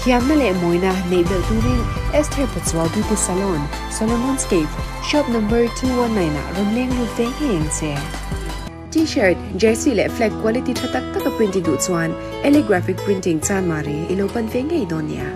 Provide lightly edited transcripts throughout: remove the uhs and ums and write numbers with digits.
Thiamna leh mawina neih belh turin Esther Pachuau Beauty Salon, Solomon's Cave, Shop Number 219 ah rawn leng lut ve ngei ang che. T-shirt, jersey leh flag quality tha tak taka print i duh chuan Ele Graphic Printing Chanmari i lo pan ve ngei dawn nia.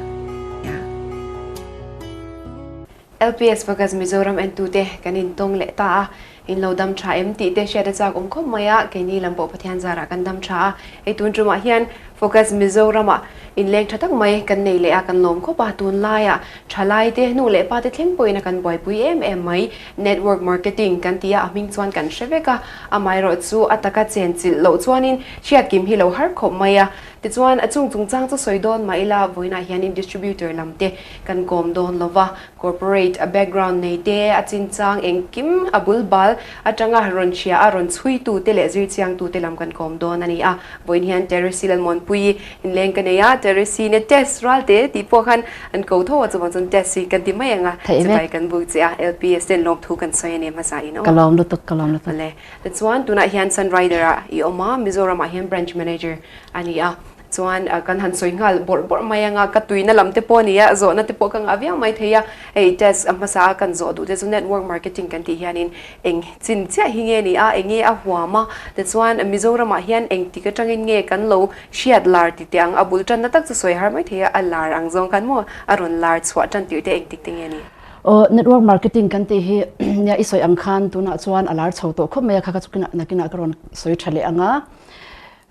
LPS Focus Mizoram entute kan intawng leh ta a, in lo dam tha em tih te hriat a chak awm khawp mai a, keini lam pawh Pathian zarah kan dam tha a, hei tun tumah hian Focus Mizoramah inleng tha tak mai kan nei leh a, kan lawm khawp a, tunlaiah thalai te nu leh pa te thleng pawhin a kan buaipui em em mai, Network Marketing kan ti a, a hming chuan kan hre vek a, amaherawh chu a taka chen chilh loh chuanin hriat kim hi lo har khawp mai a. Tichuan, a chung chungchang chu sawi dawn mah ila, vawiinah hianin distributor lam te kan kawm dawn lo va, corporate a background nei te, a chinchang engkim a bul bal atanga rawn hria a rawn chhuitu te leh zirchiangtu te lam kan kawm dawn a ni a. Vawiin hian Teresi Lalmuanpuii inleng ka nei a, Teresi ne test ral te tih pawh khan an ko tho a, chuvang chuan test hi kan ti mai ang a, chibai kan buk che a, LPS ten lawmthu kan sawi a ni hmasa in aw. Ka lawm lutuk, ka lawm lutuk. Awle. Tichuan tunah hian Sunrider ah i awm a, Mizoram ah hian branch manager a ni a, chuan kan han sawi nghal bawrh bawrh mai anga ka tuina lam te pawh a ni a, zawhna te pawh ka ngah viau mai thei a, hei test a hmasa a kan zawh duh te chu network marketing kan tih hianin eng chin chiah hi nge ni a, eng nge a huam a, tichuan Mizoram ah hian eng tik atangin nge kan lo hriat lar ti teh ang, a bul tanna tak chu sawi har mai thei a, a lar ang zawng khan maw a rawn lar chhuah tan tirh te eng tik te nge ni? Aw, network marketing kan tih hi nia i sawi ang khan tunah chuan a lar chho tawh khawp mai a, kha kha chu nakinah ka rawn sawi tha leh ang a.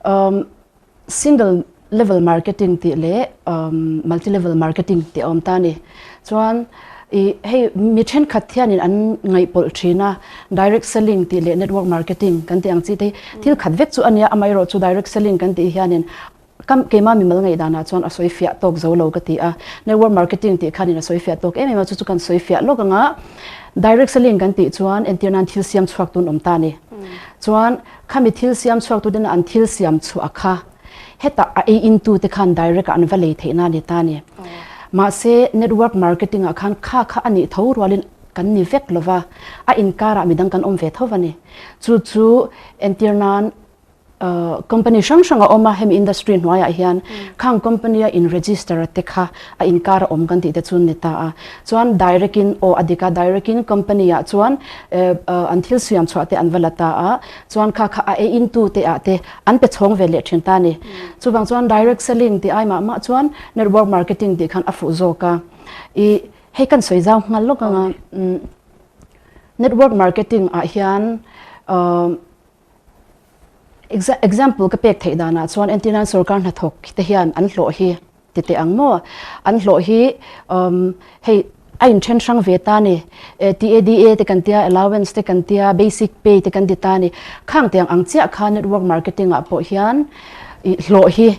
Um, single level marketing tih leh um, multi level marketing tih a awm ta ni. Chuan i hei mi thenkhat hianin an ngaihpawlh thin a, direct selling tih leh network marketing kan tih ang chi te hi thil khat vek chu a nia, amaherawh chu direct selling kan tih hianin Ka keimah mimal ngaihdanah chuan a sawi fiah tawk zo lo ka ti a, network marketing tih khanin a sawi fiah tawk em em a, chu chu kan sawi fiah lawk ang a, direct selling kan tih chuan entir nan thil siam chhuak tun awm ta a ni. Chuan khami thil siam chhuak tuten an thil siam chhuah kha hetah a ei in tute khan direct ah an va lei theihna a ni ta a ni. Mahse network marketing ah khan kha kha a nih tho rualin kan ni vek lova, a inkarah midang kan awm ve tho a ni. Chu chu entir nan Company hrang hrang a awm a, hemi industry hnuaiah hian khang company a in register a te kha a inkar a awm kan tih te chu ni ta a. Chuan direct in aw a dik a, direct in company ah chuan an thil siam chhuah te an va la ta a, chuan kha kha a ei in tu te ah te an pe chhawng ve leh thin ta a ni. Chuvang chuan direct selling tih ai mah mah chuan network marketing tih khan a fuh zawk a. I hei kan sawi zau nghal lawk ang a, network marketing ah hian Example ka pek theih danah chuan entirnan sorkar hnathawk te hian an hlawh hi ti teh ang maw? An hlawh hi hei a inthen hrang ve ta ni. TADA te kan tia, allowance te kan tia, basic pay te kan ti ta ni. Khang tiang ang chiah kha network marketing ah pawh hian hlawh hi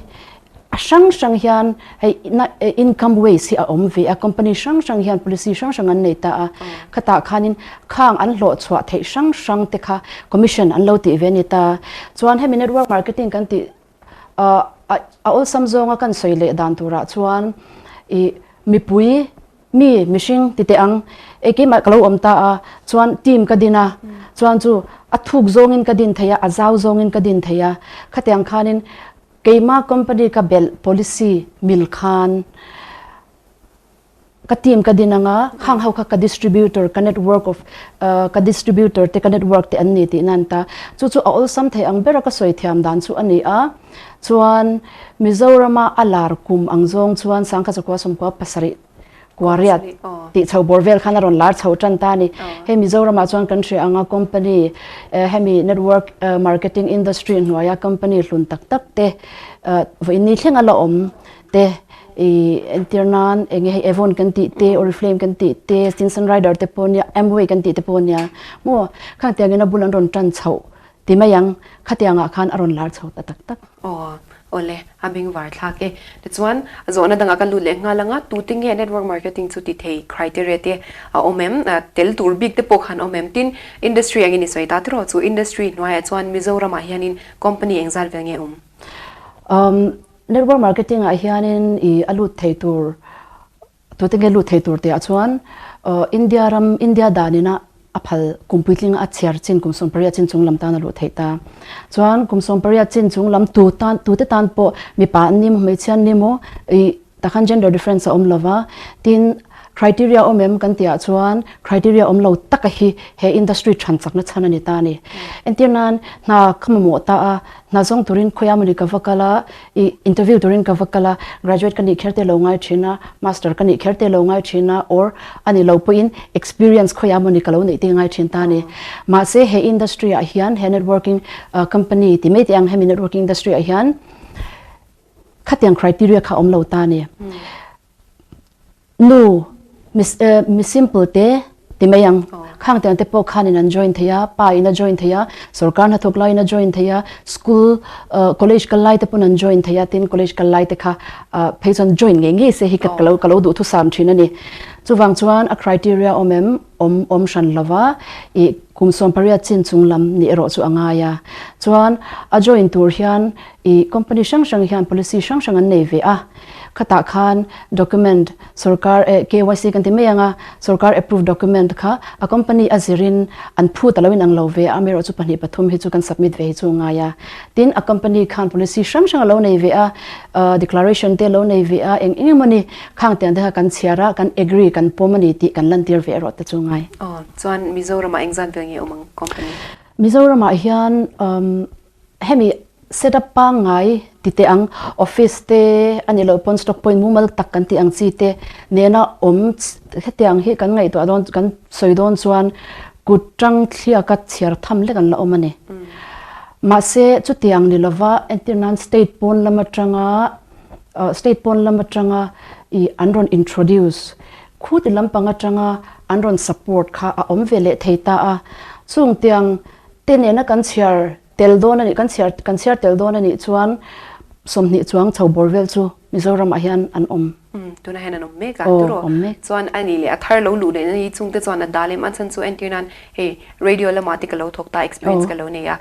A hrang hrang hian hei income ways hi a awm ve a, company hrang hrang hian policy hrang hrang an nei ta a, khatah khanin khang an hlawh chhuah theih hrang hrang te kha commission an lo tih ve a ni ta. Chuan hemi network marketing kan tih a awlsam zawnga kan sawi leh dan turah chuan ih mipui Mi mihring ti teh ang, e keimah ka lo awm ta a, chuan team ka din a, chuan chu a thuk zawngin ka din thei a, a zau zawngin ka din thei a, khatiang khanin keimah company ka belh policy mil khan ka team ka din anga, khang ho kha ka distributor, ka network of ka distributor te ka network te an ni tih nan ta, chu chu a awlsam thei ang bera ka sawi thiam dan chu a ni a, chuan Mizorama a lar kum ang zawng chuan sangkhat zakua sawmkua pasarih Kuariat tih chho bawr vel khan a rawn lar chho tan ta a ni. Hei Mizoramah chuan kan hria anga company hemi network marketing industry hnuaia company hlun tak tak te vawiin ni thleng a la awm te i entir nan eng nge hei Avon kan tih te Oriflame kan tih te Stinson Rider te pawh nia Amway kan tih te pawh nia maw khang tiangin a bul an rawn tan chhoh Ti mai ang, khatiangah khan a rawn lar chho ta tak tak. Aw, awle, a beng var thlak e. Tichuan, zawhna dangah ka lut leh nghal ang a, tute nge network marketing chu ti thei criteria te a awm em? Tel tur bik te pawh khan awm em? Tin, industry angin i sawi ta tiraw chu industry hnuaiah chuan Mizoramah hianin company engzat vel nge awm? Um, network marketing ah hianin i a lut thei tur Tute nge lut thei tur tihah chuan India ram, India danina a phal kum puitlinga a chhiar chin kum 18 chin chung lam tan a luh theih ta. Chuan kum 18 chin chung lam tu tan, tute tan pawh mipa an ni maw hmeichhia an ni maw i Takhan gender difference a awm lova, tin criteria awm em kan tihah chuan criteria awm lo taka hi he industry than chakna chhan a ni ta a ni. Entir nan hna ka mamawh ta a, hna zawng turin khawiah mawni ka va kal a, ih interview turin ka va kal a, graduate ka nih kher te lo ngai thin a, master ka nih kher te lo ngai thin a or a ni lo pawhin experience khawiah mawni ka lo neih te ngai thin ta a ni. Mahse he industry ah hian he networking company ti mai teh ang hemi networking industry ah hian Khatiang criteria kha awm lo ta ni. Nu, mi simple te ti mai ang. Khang tiang te pawh khanin an join thei a, pa in a join thei a, sorkar hnathawk laiin a join thei a, school, college kal lai te pawn an join thei a, tin college kal lai te kha phei chuan join ngei ngei se hi ka lo ka lo duhthusam thin a ni. Chuvang chuan a criteria awm em, awm awm hran lova ih kum 18 chin chung lam nih erawh chu a ngai a. Chuan a join tur hian I company hrang hrang hian policy hrang hrang an nei ve a, khatah khan document sorkar eh KYC kan ti mai ang a, sorkar approved document kha a company a zirin an phut a lo inang lo ve a, amaherawhchu chu pahnih pathum hi chu kan submit ve hi chu a ngai a. Tin, a company khan policy hrang hrang a lo nei ve a, declaration te a lo nei ve a, eng eng emaw ni khang tiang te kha kan chhiar a, kan agree kan pawm a ni tih kan lantir ve erawh te chu a ngai. Aw, chuan Mizoramah engzat vel nge awm ang company? Mizoramah hian umm Hemi setup pangngai ti teh ang, office te a nih loh pawn stock point mumal tak kan tih ang chi te nena awm hetiang hi kan ngaihtuah dawn kan sawi dawn chuan kut tang thliaka chhiar tham lek an la awm a ni. Mahse chutiang ni lova entir nan state pawn lam atanga state pawn lam atanga ih an rawn introduce khuti lampang atanga an rawn support kha a awm ve leh thei ta a, chung tiang te nena kan chhiar tel dawn a nih, kan chhiar kan chhiar tel dawn a nih chuan 20 chuang chho bawr vel chu Mizoramah hian an awm. Umm, tunah hian an awm mek a, turaw? Awm mek. Chuan a nih leh a thar lo luh leh na hi chungte chuan a dal em? A chhan chu entir nan hei radio lamah te ka lo thawk ta, experience ka lo nei a,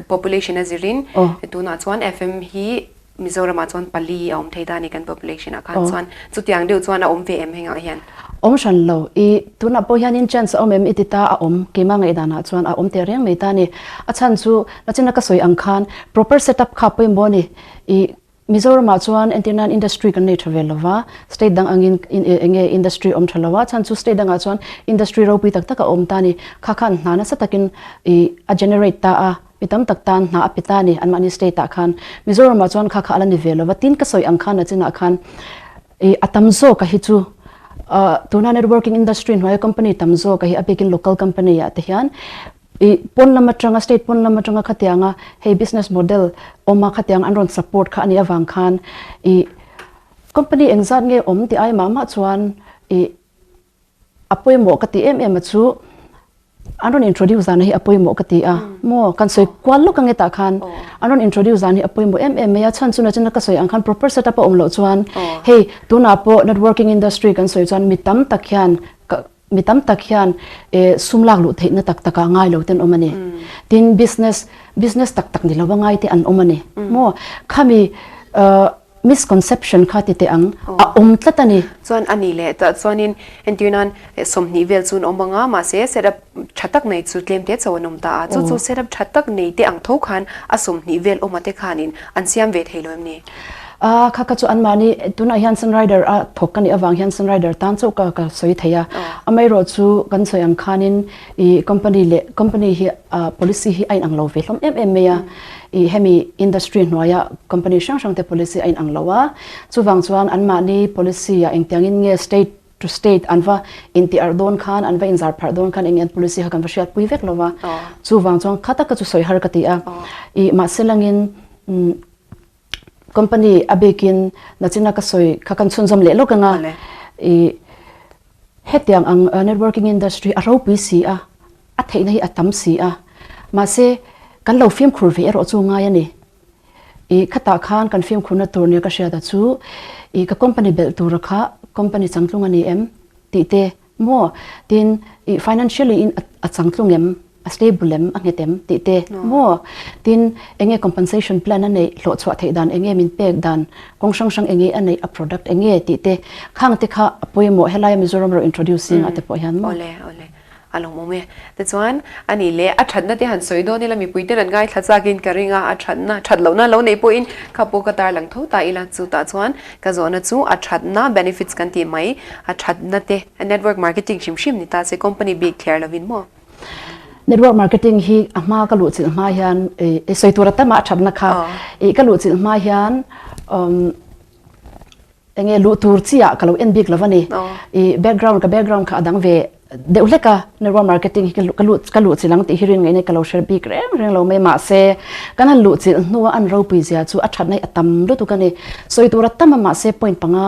population a zirin tunah chuan FM hi Mizoramah chuan pali a awm thei ta a ni kan population ah khan chuan chutiang deuh chuan a awm ve em hengah hian? Awm hran lo. I tunah pawh hianin chance a awm em i ti ta a awm keimah ngaihdanah chuan a awm teh reng mai ta a ni. A chhan chu nachina ka sawi ang khan proper set up kha pawimawh a ni. I Mizoramah chuan entir nan industry kan nei tha ve lo va, state dang angin eng nge industry awm tha lo a, chhan chu state dangah chuan industry ropui tak tak a awm ta a ni. Kha khan hna nasa takin i a generate ta a. Mi tam tak tan hna a pe ta a ni, anmahni state ah khan. Mizoram ah chuan kha kha a la ni ve lo va, tin ka sawi ang khan a chinah khan i a tam zawk a hi chu tuna networking industry hnuaia company tam zawk a hi a bikin local company ah te hian i pawn lam atanga state pawn lam atanga khatianga hei business model awm a khatiang an rawn support kha a nih avang khan i company engzat nge awm tih ai mah mah chuan i A pawimawh ka ti em em a chu an rawn introduce dan hi a pawimawh ka ti a maw kan sawi kual lawk ange tah khan an rawn introduce dan hi a pawimawh em em mai a chhan chuna chuna ka sawi ang khan proper setup a awm loh chuan hei tunah pawh networking industry kan sawi chuan mi tam tak hian mi tam tak hian eh sum lak luh theihna tak tak ah ngai lo te an awm a ni tin business business tak tak ni lo a ngai te an awm a ni maw khami eh Misconception kha ti teh ang, a awm tlat a ni. Chuan a ni leh tah chuanin entir nan 20 vel chu an awm ang a, mahse set up tha tak nei chu tlem te chauh an awm ta a, chu chu set up tha tak nei te ang tho khan a 20 vel awma te khanin an siam ve thei lo em ni? A, kha kha chu anmahni tunah hian Sunrider a thawk ka nih avang hian Sunrider tan chauh ka ka sawi thei a, amaherawh chu kan sawi ang khanin I company leh company hi policy hi a inang lo ve hlawm em em mai a, i hemi industry hnuaia company hrang hrang te policy a inang lo a, chuvang chuan anmahni policy ah engtiangin nge state to state an va intih arh dawn khan an va inzar pharh dawn khan eng an policy kha kan va hriatpui vek lo va, chuvang chuan kha taka chu sawi har ka ti a, i mahse langin company a bikin nachina ka sawi kha kan chhunzawm leh lawk anga i hetiang ang networking industry a ropui si a a theihna hi a tam si a mahse kan lo fimkhur ve erawh chu ngai a ni i khatah khan kan fimkhurna tur nia ka hriat a chu i ka company belh tura kha company changtlung a ni em tih te Maw? Tin, i financially in a changtlung em? A stable em? A nghet em? Tih te maw? Tin, enge compensation plan a neih, hlawhchhuah theih dan enge min pek dan, kawng hrang hrang enge a neih, a product enge tih te, khang te kha a pawimawh helaia Mizoram ro introducing ah te pawh hian maw? Awle, awle. A lawmawm e. Tichuan, a nih leh a thatna te han sawi dawn ila mipui ten an ngaithla chakin ka ring a, a thatna, that lohna lo neih pawhin kha pawh ka tarlang tho ta ila, chutah chuan ka zawhna chu a thatna, benefits kan tih mai, a thatna te, network marketing hrim hrim ni ta se company bik thliar lovin maw? Network marketing hi a hma ka luh chilh hma hian i sawi tur a tam a, a thatna kha i ka luh chilh hma hian enge luh tur chi ah ka lo en bik lo a ni. I background ka background kha a dang ve deuh hlek a, network marketing hi ka luh ka luh chilh ang tih hi rin ngaihna ka lo hre bik reng reng lo mai mahse kan han luh chilh hnua an ropui zia chu a thatna hi a tam lutuk a ni. Sawi tur a tam a mahse point panga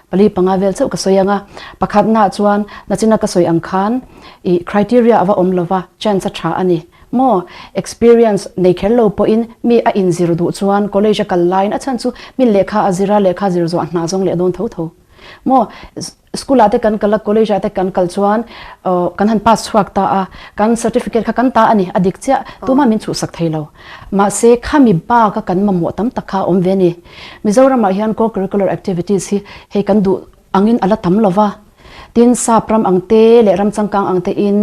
pali panga vel chauh ka sawi ang a, pakhatnaah chuan nachina ka sawi ang khan ih criteria a va awm lo va, chance a tha a ni maw? Experience nei kher lo pawhin mi a inzir duh chuan college a kal laiin a chhan chu min lehkha a zir a, lehkha zir zawh a hna zawng leh dawn tho tho maw? School ah te kan kal a, college ah te kan kal chuan kan han pass chhuak ta a, kan certificate kha kan ta a ni, a dik chiah, tumah min chhuhsak thei lo. Mahse khami bak a kan mamawh tam tak kha a awm ve a ni. Mizoramah hian co-curricular activities hi hei kan duh angin a la tam lo va, tin sap ram ang te leh ram changkang ang tein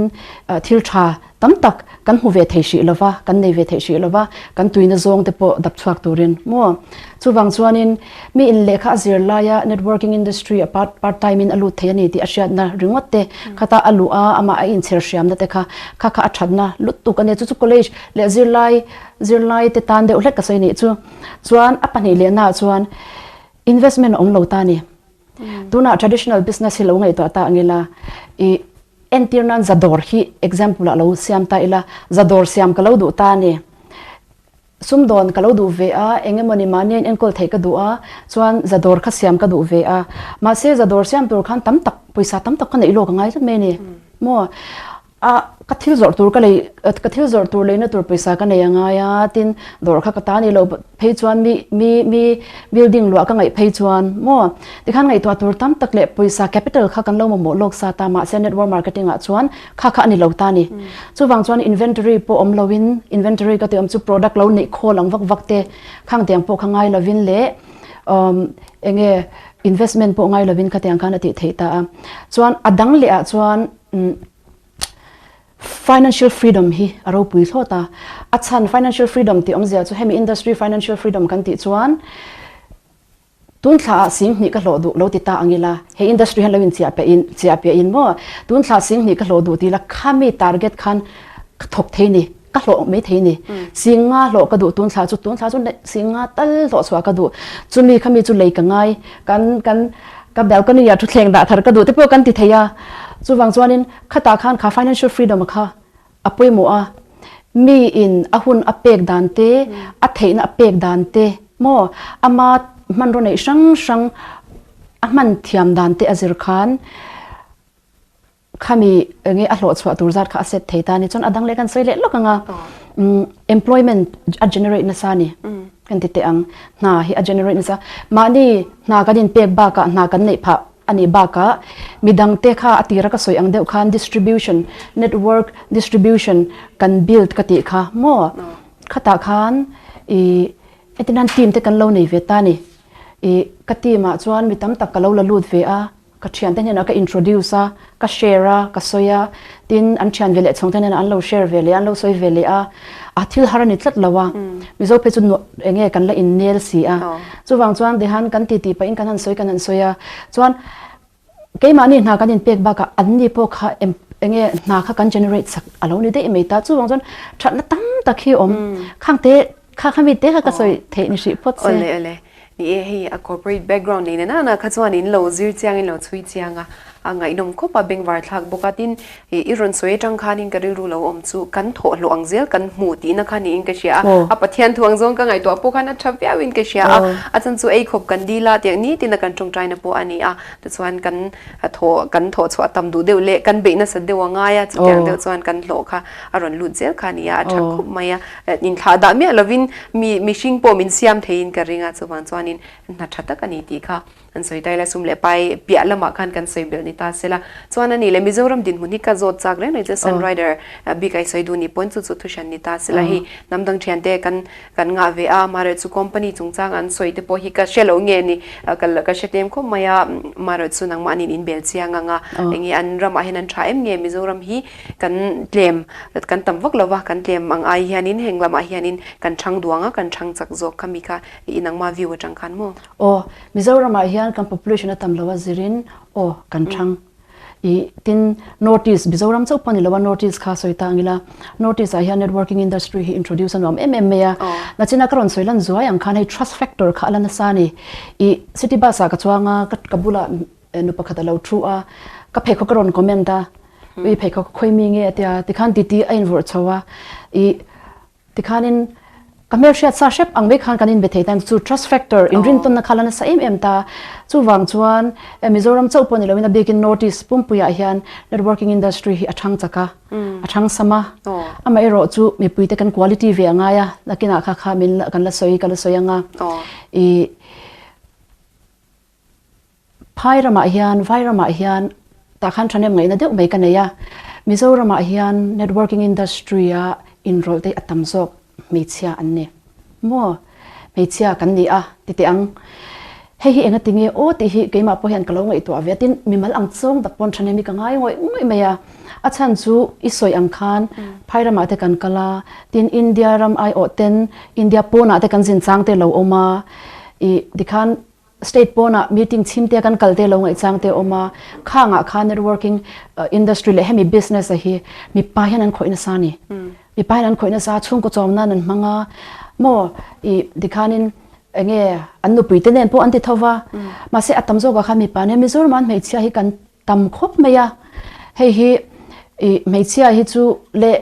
thil tha tam tak kan hmu ve thei hrih lo va, kan nei ve thei hrih lo va, kan tuina zawng te pawh dap chhuak turin maw. Chuvang chuanin mi in lehkha a zir laia networking industry a part part time in a lut thei a ni tih a hriatna ringawt te khata a luh a, amah a inchher hriamna te kha kha kha a thatna lutuk a nia. Chu chu college leh zirlai zirlai te tan deuh hlek ka sawi nih chu. Chuan a pahnih lehnaah chuan investment a awm lo ta a ni. Tunah traditional business hi lo ngaihtuah ta ang ila, i entir nan zadawr hi example ah lo siam ta ila, zadawr siam ka lo duh ta a ni. Sumdawn ka lo duh ve a, eng emawni mahni a in enkawl theih ka duh a, chuan zadawr kha siam ka duh ve a. Mahse zadawr siam tur khan tam tak, pawisa tam tak ka neih lawk a ngai tlat mai a ni. Maw? A, ka thil zawrh tur ka lei, ka thil zawrh tur leina tur pawisa ka nei a ngai a, tin dawr kha ka ta ni lo phei chuan mi, mi, mi building luah ka ngaih phei chuan maw tikhan ngaihtuah tur tam tak leh pawisa capital kha kan lo mamawh lawk sa ta mahse network marketing ah chuan kha kha a ni lo ta ni. Chuvang chuan inventory pawh awm loin inventory ka tih awm chu product lo neih khawl ang vak vak te khang tiang pawh kha ngai lovin leh umm eng nge investment pawh ngai lovin khatiang khan a tih theih ta a. Chuan a dang leh ah chuan Financial freedom hi a ropui thlawt a, a chhan financial freedom tih awmzia chu hemi industry financial freedom kan tih chuan tun thla ah sing hnih ka hlawh duh lo ti ta ang ila, he industry hian lo in chiah piah in chiah piah in maw tun thla sing hnih ka hlawh duh ti ila khami target khan ka thawk thei ni. Ka hlawh mai thei ni. Singa hlawh ka duh tun thla chu tun thla chu singa tal hlawh chhuah ka duh. Chumi khami chu lei ka ngai. Kan kan ka balcony ah thuthleng dah thar ka duh te pawh kan ti thei a. Chuvang chuanin khatah khan kha financial freedom kha a pawimawh a. Mi in a hun a pek dan te, a theihna a pek dan te maw ama hmanraw neih hrang hrang a hman thiam dan te a zir khan Khami enge a hlawh chhuah tur zat kha a set thei ta a ni. Chuan a dang leh kan sawi leh lawk ang a, employment a generate nasa a ni kan ti teh ang. Hna hi a generate nasa. Mahni hna kan inpek bakah hna kan neih phah a nih bakah midangte kha a tira ka sawi ang deuh khan distribution, network distribution kan build ka tih kha maw? Khatah khan ih hetiang team te kan lo nei ve ta a ni. Ih ka team ah chuan mi tam tak ka lo la lut ve a. Ka thiante hnenah ka introduce a, ka share a, ka sawi a, tin an thian ve leh chhawngte hnenah an lo share ve leh a, an lo sawi ve leh a, a thil har a ni tlat lo a, Mizo phei chu nuah eng nge kan la innel si a, chuvang chuan Dehan kan titi pahin kan han sawi kan han sawi a, chuan keimahni hna kan inpek bakah anni pawh kha eng nge hna kha kan generate sak a lo ni daih mai ta, chuvang chuan thatna tam tak hi a awm, khangte Kha kha mi te kha ka sawi theih ni hrih phawt se. Awle awle. Ni e hei a corporate background nei nana na kha chuan in lo zir chiang in lo chhui chiang a, a ngaihnawm khawp a bengvar thlak bawk a tin i rawn sawi atang khanin ka rilru lo awm chu kan thawh hlawh ang zel kan hmuh tihna kha niin ka hria a, a Pathian thu ang zawng ka ngaihtuah pawh khan a tha viau in ka hria a, a chan chu ei khawp kan dil a tiang nitin a kan tawngtaina pawh a ni a, tichuan kan thawh kan thawh chhuah tam duh deuh leh kan beih nasat deuh a ngai a, chutiang deuh chuan kan hlawh kha a rawn lut zel kha a ni a, a tha khawp mai a. Inthlah dah miah lovin mi mihring pawh min siam theiin ka ring a, chuvang chuanin hna tha tak a ni tih kha. Han sawi ta ila sum leh pai piah lamah khan kan sawi belh ni ta sela. Chuan a nih leh Mizoram dinhmun hi ka zawt chak reng reng che Sunrider bik a i sawi duh nih pawn chu chu thu hran ni ta sela hei hnam dang thian te kan kan ngah ve a amaherawhchu chu company chungchang an sawi te pawh hi ka hre lo nge ni ka ka hre tlem khawp mai a amaherawhchu chu nangmahniin in bel chiang ang a enge an ramah hian an tha em nge Mizoram hi kan tlem kan tam vak lova kan tlem ang ai hianin heng lamah hianin kan thang duang a kan thang chak zawk kha mi kha i nangmah view atang khan maw? Aw, Mizoramah hian kan population a tam lo a zirin aw kan thang. I tin North East, Mizoram chauh pawh a ni lo a, North East kha sawi ta ang ila, North East ah hian networking industry hi introduce a nuam em em mai a. Nachina ka rawn sawi lan zuai ang khan hei trust factor kha a la nasa a ni. I city bus ah ka chuang a, ka bulah nu pakhat a lo thu a, ka pheikhawk ka rawn comment a, i pheikhawk khawi mi nge a tia, tikhan titi a invawrh chho a, i Tikhanin ka hmelhriat sa hrep ang mai khan kan inbe thei ta chu trust factor inrintawnna kha la nasa em em ta. Chuvang chuan Mizoram chauh pawh ni loin a bikin North East pumpuiah hian networking industry hi a thang chak a, a thang sam a. Amaherawh chu mipuite kan quality ve a ngai a, nakinah kha kha min kan la sawi ka la sawi ang a. I Phai ramah hian, vai ramah hian tah khan thahnem ngaihna deuh mai ka nei a. Mizoramah hian networking industry-a inrawlh te hi a tam zawk hmeichhia an ni. Maw? Hmeichhia kan ni a ti teh ang. Hei hi enga tinge aw tih hi keimah pawh hian ka lo ngaihtuah ve a, tin mimal ang chawng tak pawn thahnem hi ka ngai ngawih ngawih mai a. A chhan chu i sawi ang khan phai ramah te kan kal a, tin India ram aiawh ten India pawnah te kan zin chang te lo awm a, i tikhan State pawnah meeting chhim te kan kal te lo ngaihchang te a awm a, khangah khan networking industry leh hemi business a hi mipa hian an khawih nasa a ni. Mipa hian an khawih nasa a, chhungkaw chawm nan an hmang a, maw i tikhanin enge an nupui te nen pawh an ti tho va, mahse a tam zawkah khan mipa nen Mizoram ah hmeichhia hi kan tam khawp mai a, hei hi i hmeichhia hi chu leh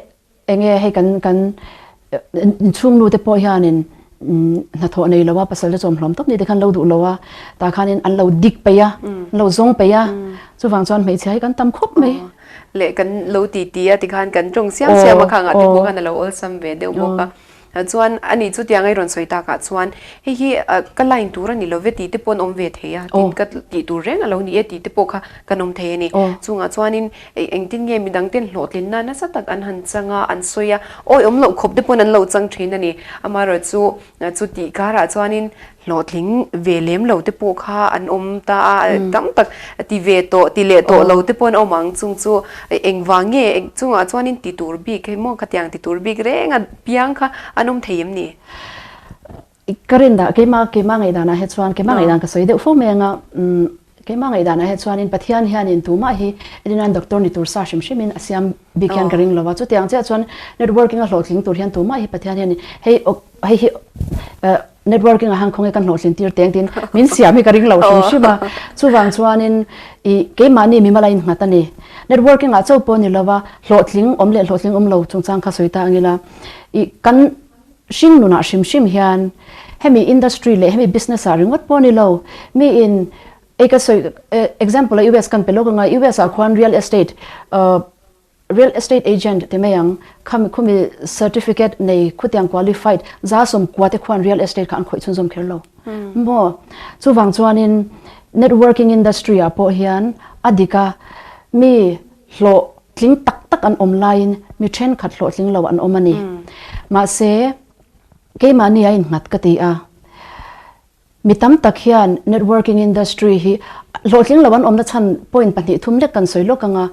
Enge hei kan kan inchhungnu te pawh hianin hnathawh nei lo a pasal te chawm hlawm tawp ni te khan lo duh lo a tah khanin an lo dik peih a an lo zawng peih a chuvang chuan hmeichhia hi kan tam khawp mai. Leh kan lo ti ti a tikhan kan tawng siam siam a khangah te pawh khan a lo awlsam ve deuh bawk a. Chuan ani chutiang a i rawn sawi takah chuan hei hi ka line tur a ni lo ve tih te pawh an awm ve thei a, tin ka tih tur reng a lo ni e tih te pawh kha kan awm thei a ni. Chungah chuanin engtin nge midang ten hlawhtlinna nasa tak an han chang a, an sawi a, awi awm loh khawp te pawn an lo chang thin a ni. Amaherawhchu chu chutih karah chuanin Hlawhtling ve lem lo te pawh kha an awm ta a, tam tak ti ve tawh, ti leh tawh lo te pawh an awm ang. Chung chu engvang nge chungah chuanin ti tur bik hei maw khatiang ti tur bik reng a piang kha an awm thei em ni? Ka rin dah, keimah keimah ngaihdanah hi chuan, keimah ngaihdan ka sawi deuh fo mai ang a, keimah ngaihdanah hi chuanin Pathian hianin tumah hi entirnan doctor ni tur sa hrim hrimin a siam bik hian ka ring lo a, chutiang chiah chuan networking a hlawhtling tur hian tumah hi Pathian hianin hei hei hi Networking ah han khawnge kan hlawhtlin tir teng tin min siam hi ka ring lo hrim hrim a. Chuvang chuanin i keimahni mimal a innghat a ni. Networking ah chauh pawh ni lova hlawhtling awm leh hlawhtling awm lo chungchang kha sawi ta ang ila. I kan hring nunah hrim hrim hian hemi industry leh hemi business ah ringawt pawh ni lo mi in ei ka sawi example a US kan pe lawk anga US ah khuan real estate Real estate agent ti mai ang, khami khumi certificate nei khutiang qualified za 90 te khuan real estate kha an khawih chhunzawm kher lo maw? Chuvang chuanin networking industry ah pawh hian a dik a, mi hlawhtling tak tak an awm laiin mi thenkhat hlawhtling lo an awm a ni. Mahse keimahni a innghat ka ti a. Mi tam tak hian networking industry hi hlawhtling lo an awmna chhan point 2 thum lek kan sawi lawk ang a,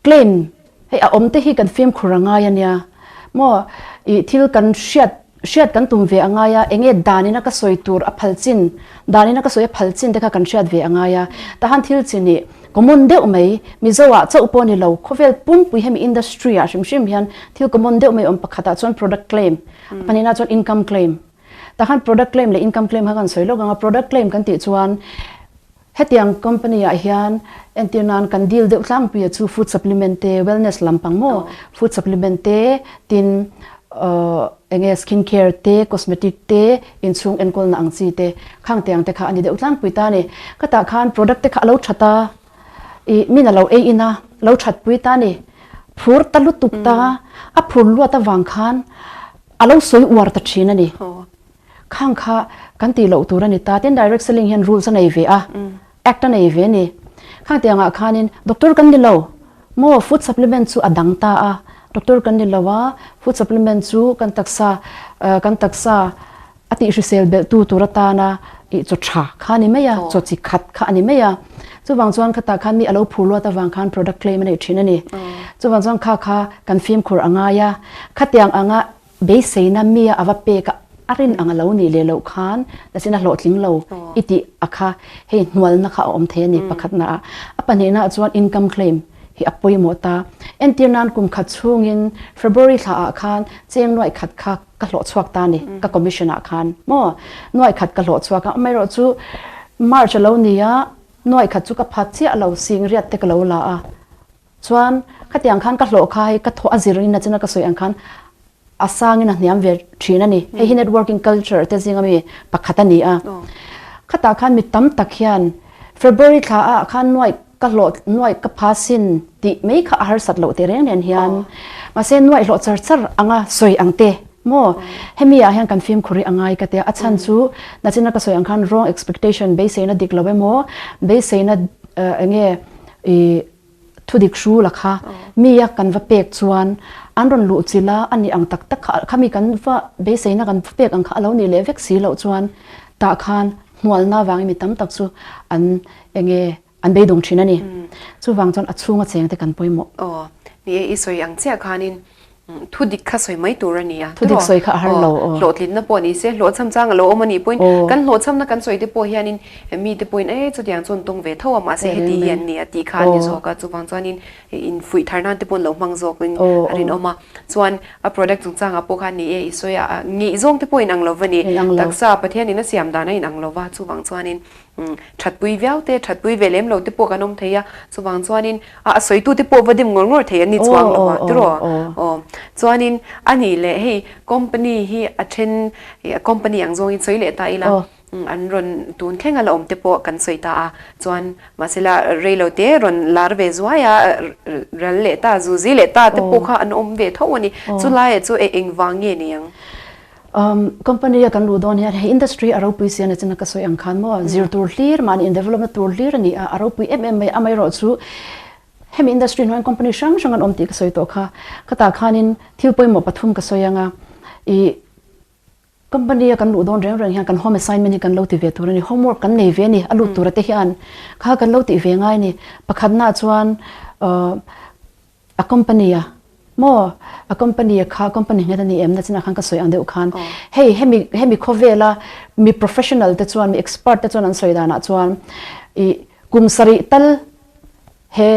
claim hei a awm te hi kan fimkhur a ngai a nia maw ih thil kan hriat hriat kan tum ve a ngai a enge danin a ka sawi tur a phal chin danin a ka sawi a phal chin te kha kan hriat ve a ngai a tahan thil chin ih common deuh mai Mizo ah chauh pawh ni lo khawvel pumpui hemi industry ah hrim hrim hian thil common deuh mai awm pakhat ah chuan product claim pahnihna chuan income claim. Tah khan product claim leh income claim kha kan sawi lawk ang a, product claim kan tih chuan hetiang company ah hian entir nan kan deal deuh tlangpuia chu food supplement te, wellness lampang maw, food supplement te, tin eng nge skin care te, cosmetic te, inchhung enkawlna ang chi te, khang te ang te kha a ni deuh tlangpui ta a ni. Khatah khan product te kha a lo that a, ih min a lo ei in a, lo that pui ta a ni. Phur ta lutuk ta, a phur luat avang khan A lo sawi uar ta thin a ni. Khang kha kan tih loh tur a ni ta. Tin, direct selling hian rules a nei ve a, act a nei ve a ni. Khang tiangah khanin doctor kan ni lo maw, food supplement chu a dang ta a, doctor kan ni lo a, food supplement chu kan taksa kan taksa a tihhrisel belh tu tur atana ih chaw tha kha a ni mai a, chaw chi khat kha a ni mai a. Chuvang chuan khatah khan mi a lo phur luat avang khan product claim a nei thin a ni. Chuvang chuan kha kha kan fimkhur a ngai a, khatiang anga Beiseina mia a va pek a, a rin ang a lo nih leh loh khan nachin a hlawhtling lo i tih a kha hei hnualna kha a awm thei a ni pakhatna ah. A pahnihna ah chuan income claim hi a pawimawh ta. Entir nan kum khat chhungin February thla ah khan cheng nuaih khat kha ka hlawh chhuak ta a ni ka commission ah khan maw nuaih khat ka hlawh chhuak a, amaherawh chu March a lo ni a nuaih khat chu ka phat chiah lo sing riat te ka lo la a. Chuan khatiang khan ka hlawh kha hei ka thawh a zir in a china ka sawi ang khan a sang in a hniam ve thin a ni. Hei hi networking culture te zinga mi pakhat a ni a. Khatah khan mi tam tak hian February thla ah khan nuaih ka hlawh nuaih ka pha sin tih mai kha a harsat loh teh reng nen hian mahse nuaih hlawh char char anga sawi ang te maw hemi ah hian kan fimkhur hi a ngai ka tia a chhan chu nachina ka sawi ang khan wrong expectation beiseina dik lo emaw beiseina enge i Thudik hrul a kha mi a kan va pek chuan an rawn luh chilh a, a nih ang tak tak kha khami kan va beiseina kan va pek ang kha a lo nih leh vek si loh chuan tah khan hmualna avangin mi tam tak chu an enge an beidawng thin a ni. Chuvang chuan a chhunga cheng te kan pawimawh. Aw, ni e, i sawi ang chiah khanin Thu dik kha sawi mai tur a ni a. Thu dik sawi kha a har lo aw. Hlawhtlinna pawh ni se, hlawhchham chang a lo awm a nih pawhin kan hlawhchhamna kan sawi te pawh hianin mi te pawhin e chutiang chuan tawng ve tho a mahse heti hi an ni a tih kha a ni zawk a. Chuvang chuanin infuih thar nan te pawh an lo hmang zawkin a rinawm a. Chuan a product chungchangah pawh khan ni e i sawi a, ngeihzawng te pawh inang lo va ni. Taksa Pathianin a siam dan a inang lo va, chuvang chuanin Thatpui viau te, thatpui ve lem lo te pawh kan awm thei a, chuvang chuanin a sawitu te pawh va dim ngawr ngawr thei an ni chuang lo a, tiraw? Aw. Chuanin a nih leh hei company hi a then company ang zawngin sawi leh ta ila, an rawn tun thleng a la awm te pawh kan sawi ta a, chuan mahsela rei lo te rawn lar ve zuai a, ral leh ta, zuzi leh ta te pawh kha an awm ve tho a ni. Chulaiah chu engvang nge ni ang? Company a kan luh dawn hian hei industry a ropui si a ni china ka sawi ang khan maw zir tur hlir mahni in develop na tur hlir a ni a, a ropui em em mai a, amaherawhchu hemi industry hnuaiah company hrang hrang an awm tih ka sawi tawh kha, khatah khanin thil pawimawh pathum ka sawi ang a, ih company a kan luh dawn reng reng hian kan home assignment hi kan lo ti ve tur a ni, homework kan nei ve a ni a lut tura te hian kha kan lo tih ve ngai a ni, pakhatnaah chuan A company a maw? A company a kha company nghet a ni em? Nachinah khan ka sawi ang deuh khan hei hemi hemi khawvela mi professional te chuan mi expert te chuan an sawi danah chuan ih kum sarih tal he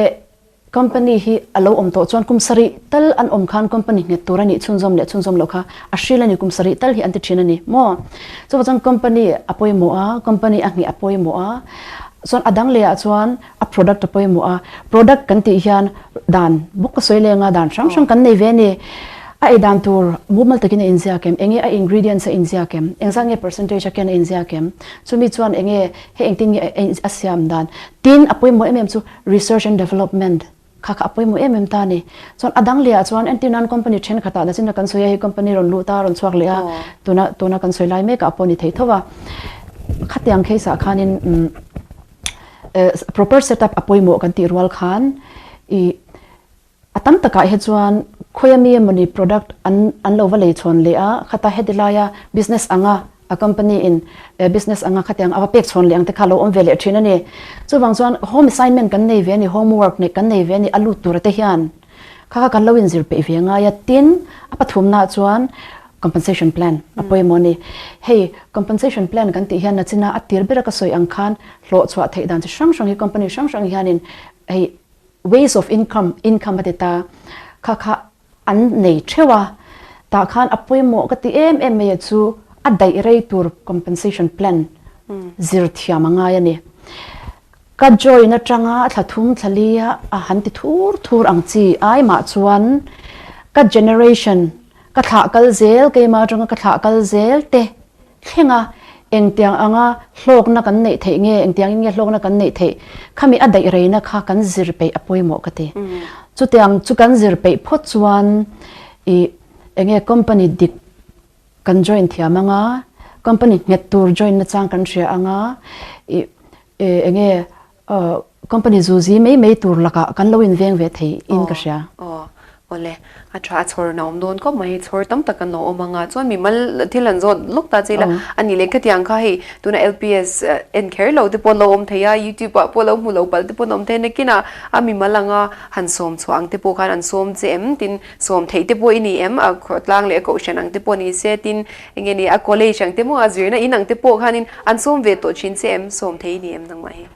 company hi a lo awm tawh chuan kum sarih tal an awm khan company nghet tur a nih chhunzawm leh chhunzawm loh kha a hril a ni kum sarih tal hi an ti thin a ni maw? Chuvang chuan company a pawimawh a company a ngheh a pawimawh a chuan a dang lehah chuan A product a pawimawh a, product kan tih hian dan bawk ka sawi leng a, dan hrang hrang kan nei ve a ni. A ei dan tur mumal takin a inziak em? Enge a ingredients a inziak em? Engzat nge percentage a ken a inziak em? Chumi chuan enge hei engtin nge a siam dan? Tin, a pawimawh em em chu research and development kha kha a pawimawh em em ta a ni. Chuan a dang lehah chuan entir nan company thenkhatah nachin a kan sawi a, hei company rawn lut a, rawn chhuak leh a, tuna tuna kan sawi lai mekah pawh a ni thei tho a. Khatiang case ah khanin umm Proper set up a pawimawh kan tih rual khan ih a tam takah hi chuan khawia mi emawni product an an lo va lei chhawn leh a, khata heti laia business anga a company in business anga khatiang a va pek chhawn leh ang te kha a lo awm ve leh thin a ni. Chuvang chuan home assignment kan nei ve a ni, homework neih kan nei ve a ni a lut tura te hian kha kha kan lo inzir peih ve ngai a, tin a pathumnaah chuan Compensation plan a pawimawh a ni. Hei compensation plan kan tih hian nachina a tir bera ka sawi ang khan hlawh chhuah theih dan chi hrang hrang hi company hrang hrang hianin hei ways of income income a ti ta kha kha an nei theuh a, tah khan a pawimawh ka ti em em mai a chu a daih rei tur compensation plan zir thiam a ngai a ni. Ka join atanga thla thum thla li a han ti thur thur ang chi ai mah chuan ka generation Ka thlah kal zel, keimah atanga ka thlah kal zel te thleng a, engtiang anga hlawkna kan neih theih nge, engtiangin nge hlawkna kan neih theih, khami a daih reina kha kan zir peih a pawimawh ka ti. Chutiang chu kan zir peih phawt chuan ih enge company dik kan join thiam anga, Company nghet tur join nachang kan hria anga i enge company zuzi mai mai tur lakah kan lo inveng ve thei in ka hria. Aw awle a tha a chhawr na awm dawn khawp mai chhawr tam tak an lo awm anga chuan mimal thil an zawt lawk ta che ila a nih leh khatiang kha hei tuna LPS en kher lo te pawh an lo awm thei a youtube ah pawh lo hmu lo palh te pawh an awm thei a nakinah a mimal anga han sawm chhuah ang te pawh khan an sawm che em tin sawm theih te pawh i ni em a khawtlang leh a kohhran ang te pawh ni se tin Enge ni a college ang te maw a zirna in ang te pawh khanin an sawm ve tawh thin che em? Sawm thei ni em nangmah hi?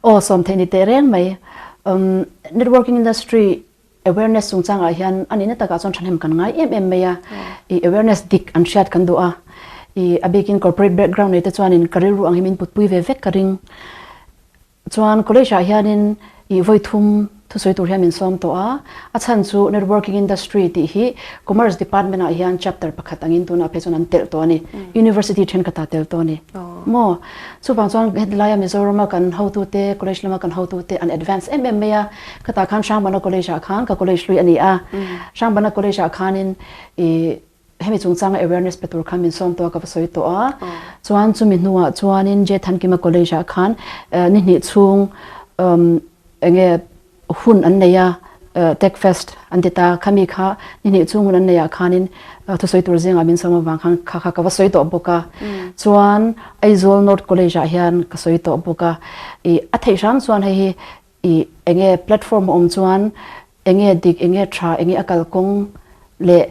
Aw sawm thei ni teh reng mai. Umm networking industry awareness chungchangah hian a nihna takah chuan thahnem kan ngai em em mai a. I awareness dik an hriat kan duh a. I a bikin corporate background nei te chuanin ka rilru ang hi min putpui ve vek ka ring. Chuan college ah hianin ih vawi thum thusawi tur hian min sawm tawh a, a chhan chu networking industry tih hi commerce department ah hian chapter pakhat angin tunah phei chuan an telh tawh a ni, university thenkhat ah tel tawh a ni maw. Chuvang chuan hetilaia Mizoram a kan hotute, college lama kan hotute an advance em em mai a, khatah khan Hrangbana college ah khan ka college hlui a ni a, Hrangbana college ah khanin ih Hemi chungchanga awareness pe tur khan min sawm tawh a ka va sawi tawh a. Chuan chumi hnuah chuanin J Thankima College ah khan ni hnih chhung enge hun an nei a, Tech Fest an ti ta. Khami kha ni hnih chhung hun an neih ah khanin thusawi tur zingah min sawm avang khan kha kha ka va sawi tawh bawk a. Chuan Aizawl North College ah hian ka sawi tawh bawk a. Ih a theih hram chuan hei hi ih enge platform a awm chuan Enge dik, enge tha, enge a kalkawng leh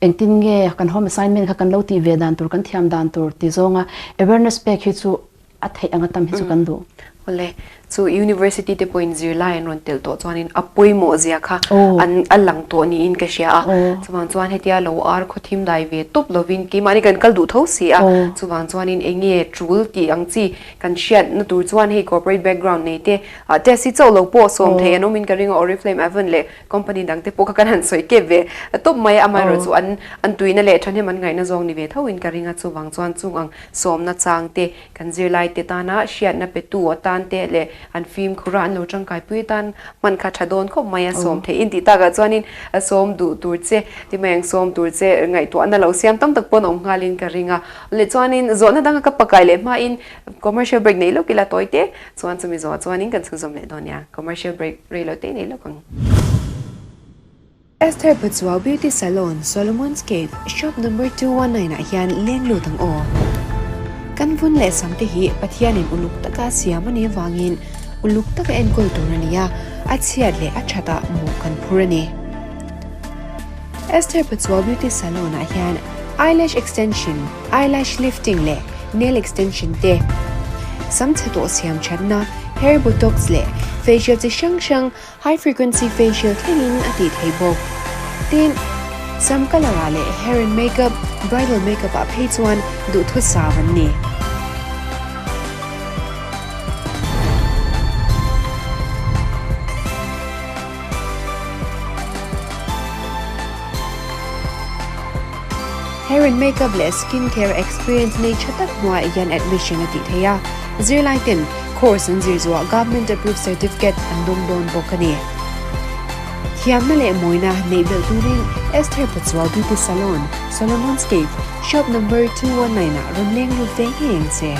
engtin nge kan home assignment kha kan lo tih ve dan tur, kan thiam dan tur ti zawnga awareness pek hi chu a theih anga tam hi chu kan duh. Awle, chu university te pawhin zirlai an rawn telh tawh chuanin a pawimawh zia kha an a lang tawh niin ka hria a. Chuvang chuan hetia lo ar khaw thim dai ve tawp lovin keimahni kan kal duh tho si a. Chuvang chuanin enge tul tih ang chi kan hriatna tur chuan hei corporate background nei te Ah test hi chauh lo pawh sawm thei an awm in ka ring a Oriflame Avon leh company dang te pawh kha kan han sawi kep ve tawp mai a amaherawh chu an an tuina leh thahnem an ngaihna zawng ni ve tho in ka ring a chuvang chuan chung ang sawmna chang te kan zirlai te tana hriatna pe tu atan te leh an fimkhur a an lo tangkai pui atan hman kha tha dawn khawp mai a sawm theih in tih takah chuanin a sawm duh tur che ti mai ang sawm tur che ngaihtuahna lo siam tam tak pawn awm nghal in ka ring a leh chuanin zawhna danga ka pakai leh hmain commercial break nei lawk ila tawi te Chuan chumi zawh chuanin kan chhunzawm leh dawn nia, commercial break rei lo te nei lawk ang. Esther Pachuau Beauty Salon, Solomon's Cave, Shop number 219 ah hian leng lut ang aw. Kan vun leh sam te hi Pathianin uluk taka siam a nih avangin uluk taka enkawl tur a ni a, a chhiat leh a that ah mawh kan phur a ni. Esther Pachuau Beauty Salon ah hian eyelash extension, eyelash lifting leh nail extension te, sam chhe tawh siam thatna, hair botox leh facial chi hrang hrang high frequency facial thlengin a tih thei bawk. Tin, sam colour ah leh hair and makeup, bridal makeup ah phei chuan duhthusam an ni. Hair and makeup leh skin care experience nei tha tak hnuaiah hian admission a tih theih a, zirlai ten course an zir zuah government approved certificate an dawng dawn bawk a ni. Thiamna leh mawina neih belh turin Esther Pachuau Beauty Salon, Solomon's Cave, Shop number 219 ah rawn leng lut ve ngei ang che.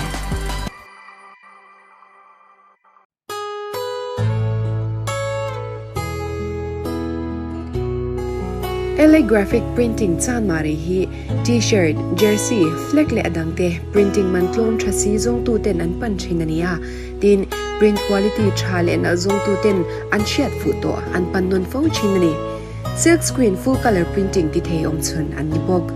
LA Graphic Printing chanmari hi T-shirt, jersey, flag leh a dangte printing man tlawm tha si zawngtuten an pan thin a ni a. Tin, print quality tha leh nalh zawngtuten an hriat fuh tawh an pan nawn fo thin a ni. Silk screen full colour printing ti thei awm chhun an ni bawk.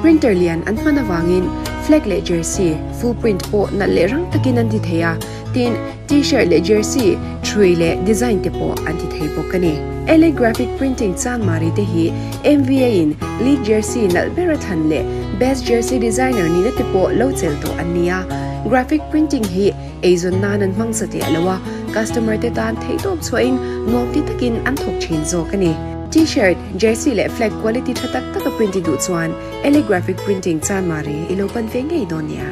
Printer lian an hman avangin flag leh jersey full print pawh nalh leh rang takin an ti thei a, tin t-shirt leh jersey ṭhui leh design te pawh an ti thei bawk a ni. LA Graphic Printing Changmari te hi MVA in league jersey nalh ber a thlan leh best jersey designer nihna te pawh lo chelh tawh an ni a, graphic printing hi eizawn nan an hmang satliah lo a, customer te tan theihtawp chhuahin nuam ti takin an thawk thin zawk a ni. T-shirt, jersey leh flag quality tha tak taka print i duh chuan LA Graphic Printing Chanmari i lo pan ve ngei dawn nia.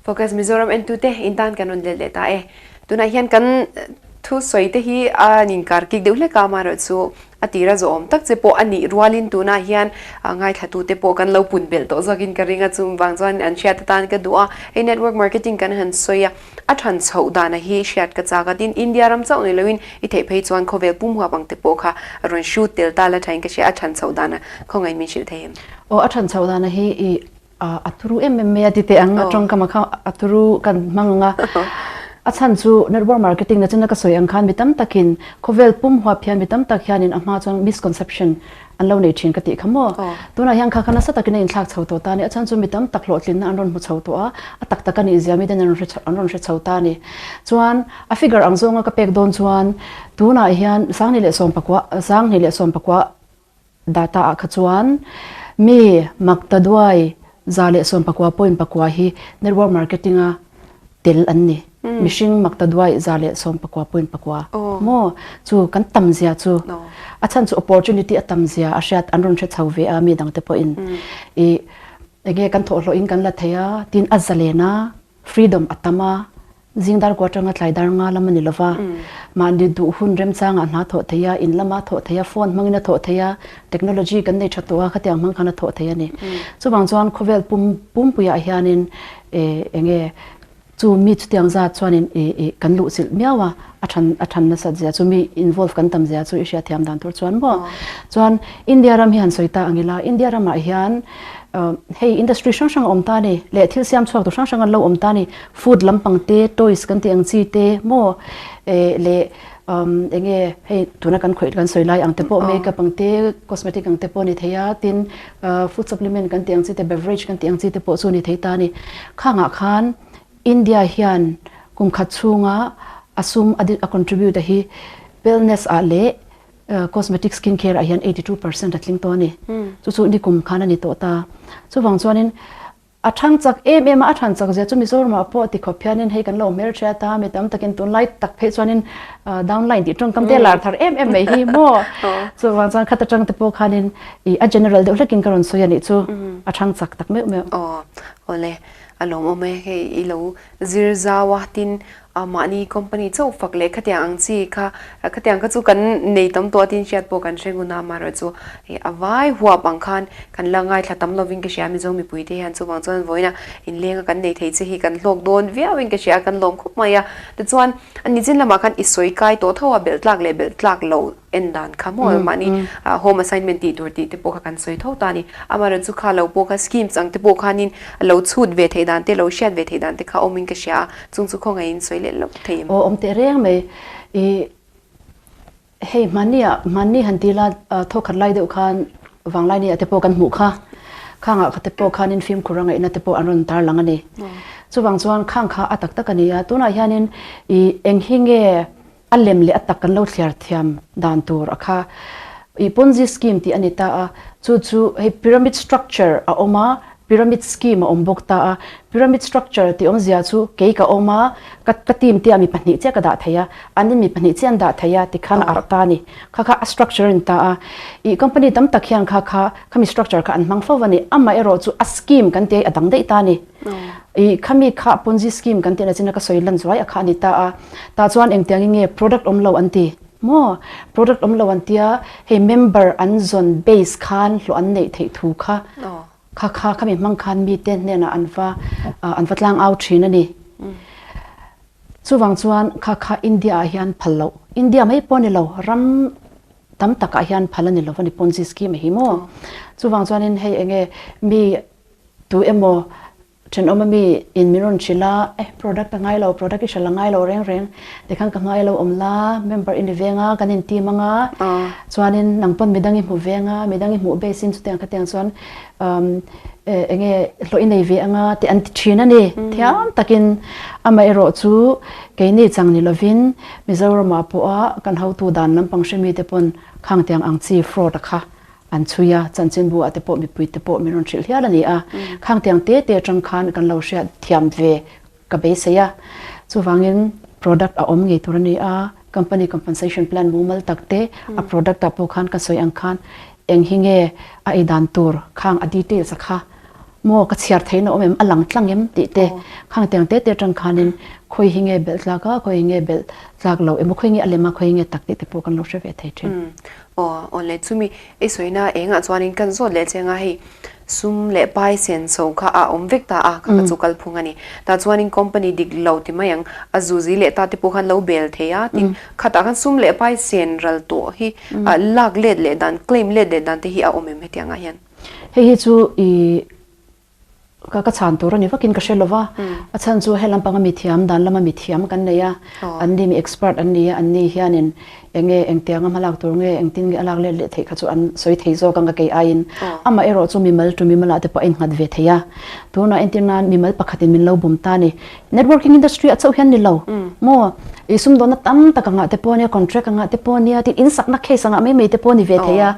Focus Mizoram entute in tan kan rawn let leh ta e. Tunah hian kan thu sawi te hi a inkar kik deuh hlek a, amaherawhchu a tira zawhawm tak che pawh a nih rualin tunah hian ngaithlatute pawh kan lo pun belh tawh zawkin ka ring a, chung vang chuan an hriat atan ka duh a. Hei network marketing kan han sawi a, a than chhoh dana hi hriat ka chak a, tin India ram chauh ni loin i theih phei chuan khawvel pum huap ang te pawh kha rawn shoot tel ta la thain ka hria, a than chhoh dana khawngaih min hrilh thei em? Aw, a than chhoh dana hi i a turu em em mai a ti teh ang, a tawngkam a kha a turu kan hmang ang a. A chhan chu network marketing na china ka sawi ang khan mi tam takin khawvel pum huap hian mi tam tak hianin a hma chuan misconception an lo nei thin ka tih kha maw. Tunah hian kha kha nasa takin a inthlak chho tawh ta a ni. A chhan chu mi tam tak hlawhtlinna an rawn hmu chho tawh a, a tak tak a nih zia miten an rawn hre chho ta a ni. Chuan a figure ang zawnga ka pek dawn chuan tunah hian 2019 2019 Data ah kha chuan mi maktaduai 119 point pakua hi network marketing a tel an ni. Mihring maktaduai 119 point pakua maw chu kan tam zia chu a chhan chu opportunity a tam zia a hriat an rawn hre chho ve a mi dangte pawhin i enge kan thawhhlawh in kan la thei a tin a zalen a Freedom a tam a, zing dar kua atanga tlai dar nga lam a ni lova, mahni duh hun remchangah hna thawh thei a, in lama thawh thei a, phone hmangin a thawh thei a, technology kan nei tha tawh a, khatiang hmang khan a thawh thei a ni. Chuvang chuan khawvel pum pumpuiah hianin eh enge chu mi chutiang zat chuanin ih ih kan luhchilh miau a, a than a than nasat zia chu mi involve kan tam zia chu i hriatthiam dan tur chuan maw. Chuan India ram hi han sawi ta ang ila, India ramah hian Hei industry hrang hrang a awm ta a ni leh thil siam chhuak tur hrang hrang an lo awm ta a ni. Food lampang te, toys kan tih ang chi te maw leh eng nge hei tuna kan khawih kan sawi lai ang te pawh makeup ang te, cosmetic ang te pawh a ni thei a, tin food supplement kan tih ang chi te, beverage kan tih ang chi te pawh chu a ni thei ta a ni. Khangah khan India hian kum khat chhunga a sum a contribute a hi wellness ah leh Cosmetic skin care ah hian 82% a tling tawh a ni. Chu chu nikum khan a ni tawh ta. Chuvang chuanin a thang chak em em a, a than chak zia chu Mizoramah pawh ti khawp hianin hei kan lo hmelhriat a, mi tam takin tunlai tak phei chuanin downline tih tawngkam te a lar thar em em mai hi maw. Chuvang chuan khat atang te pawh khanin ih a general deuh hlekin ka rawn sawi a nih chu a thang chak tak meuh meuh. Aw awle a lawmawm e hei i lo zir zau a tin Mahni company chauh fak leh khatiang ang chi kha khatiang kha chu kan nei tam tawh a tin hriat pawh kan hre ngun a, amaherawhchu hei a vai huap ang khan kan la ngaithla tam lovin ka hria a Mizo mipui te hian chuvang chuan vawiina inlenga kan nei thei che hi kan hlawk dawn viauin ka hria a kan lawm khawp mai a tichuan a nichin lamah khan i sawi kai tawh tho a belh tlak leh belh tlak loh en dan kha maw mahni home assignment tih tur tih te pawh kha kan sawi tho ta a ni. Amaherawhchu kha lo pawh kha schemes ang te pawh khanin lo chhut ve theih dan te lo hriat ve theih dan te kha awmin ka hria a, chung chu khawngaihin sawi leh lawk thei em? Aw awm teh reng mai. I hei hmanni ah hmanni han ti la thawkhat lai deuh khan vanglai ni ah te pawh kan hmuh kha. Khangah kha te pawh khanin fimkhur a ngaihna te pawh an rawn tarlang a ni. Chuvang chuan khang kha a tak tak a ni a, tunah hianin i eng hi nge A lem leh a tak kan lo thliar thiam dan tur a kha i Ponzi scheme tih a ni ta a, chu chu hei pyramid structure a awm a, pyramid scheme a awm bawk ta a. Pyramid structure tih awmzia chu kei ka awm a, ka ka team te ah mi pahnih chiah ka dah thei a, an in mi pahnih chiah an dah thei a tikhan a arh ta a ni. Kha kha a structure a ni ta a. I company tam tak hian kha kha khami structure kha an hmang fo a ni. Amaherawh chu a scheme kan tih a dang daih ta a ni. I khami kha Ponzi scheme kan tihna chin a ka sawi lan zuai a kha a ni ta a. Tah chuan engtiangin nge product awm lo an ti maw? Product awm lo an tia hei member an zawn base khan hlawh an neih theih thu kha kha kha khami hmang khan mite hnenah an va an va tlang au thin a ni. Chuvang chuan kha kha India ah hian phal loh India mai pawh a ni lo ram tam takah hian phal a ni lo a ni Ponzi scheme hi maw? Chuvang chuanin hei enge mi Tu emaw thenawm ami in min rawn hrilh a, eh product a ngai lo, product i hrilh a ngai lo reng reng, tikhan ka hmai a lo awm la, member i ni veng a, kan in team ang a, chuanin nang pawn midang i hmu veng a, midang i hmuh base in chutiang khatiang chuan umm eng nge hlawh i nei ve ang a tih an ti thin a ni. Thiam takin amaherawh chu keini chang ni lovin Mizoramah pawha kan hotu dan lampang hremi te pawn khangtiang ang chi fraud a kha An chhui a, chanchinbu ah te pawh mipui te pawh min rawn hrilh hial a ni a. Khangtiang te te atang khan kan lo hriat thiam ve ka beisei a. Chuvangin product a awm ngei tur a ni a, company compensation plan mumal tak te a product ah pawh khan ka sawi ang khan eng hi nge a ei dan tur khang a details a kha. Maw ka chhiar theihna awm em, a lang tlang em tih te khang tiang te te atang khanin khawi hi nge belh tlak a, khawi hi nge belh tlak lo emaw khawi nge a lem a, khawi nge tak tih te pawh kan lo hre ve thei thin. Aw aw le chumi i sawina engah chuanin kan zawt leh cheng a hei sum leh pai sen chho kha a awm vek ta a kha kha chu kalphung a ni. Tah chuanin company dik lo ti mai ang a zuzi leh ta te pawh khan lo bel thei a tin khatah khan sum leh pai sen ral tawh hi lak let leh dan claim let leh dan te hi a awm em hetiangah hian? Hei hi chu i ka ka chhan tur a ni vakin ka hre lo va, a chhan chu he lampanga mithiam dan lama mithiam kan nei a, an ni mi expert an ni a, an ni hianin eng nge engtianga hmalak tur nge engtin nge a lak let leh theih kha chu an sawi thei zawk ang ka kei aiin amah erawh chu mimal tu mimalah te pawh a innghat ve thei a, tunah entir nan mimal pakhatin min lo bum ta a ni. Networking industry ah chauh hian ni lo maw? I sumdawnna tam tak angah te pawh ania, contract angah te pawh ania, tin insakna case angah mai mai te pawh ni ve thei a.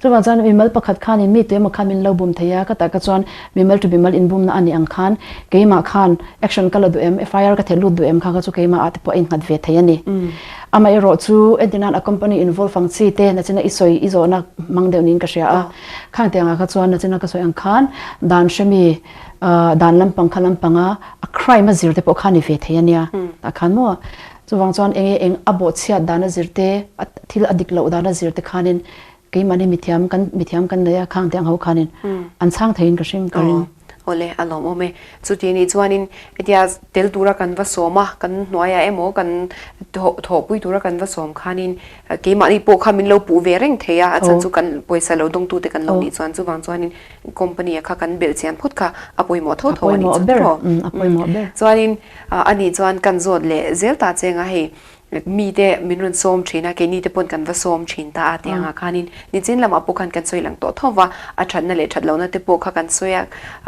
Chuvang chuan mimal pakhat khanin mi tuemaw khan min lo bum thei a, ka takah chuan mimal tu mimal inbumna a nih ang khan keimah khan action ka la duh em, FIR ka theh lut duh em kha kha chu keimah ah te pawh a innghat ve thei a ni. Amaherawh chu entirnan a company involve ang chi te nachina i sawi i zawhna hmang deuh niin ka hria a, khang tiangah kha chuan nachina ka sawi ang khan dan hremi Dan lampang kha lampanga a crime a zir te pawh kha ni ve thei a nia. Tah khan maw chuvang chuan eng nge eng a bawhchhiat dan a zir te, a thil a dik loh dan a zir te khanin keimahni mithiam kan mithiam kan nei a khang te ang ho khanin an chhang theiin ka hring ka ring. Awle a lawmawm e. Chuti nih chuanin hetia tel tura kan va sawm a, kan hnuaiah emaw kan thawhpui tura kan va sawm khanin keimahni pawh kha min lo puh ve reng thei a, a chhan chu kan pawisa lo dawngtute kan lo nih chuan chuvang chuanin company a kha kan belh chian phawt kha a pawimawh tho tho a nih chu tiraw? A pawimawh ber. Chuanin a nih chuan kan zawt leh zel ta cheng a hei mite min rawn sawm thin a keini te pawn kan va sawm thin ta a tiang ah khanin nichin lamah pawh khan kan sawi lang tawh tho va a thatna leh that lohna te pawh kha kan sawi a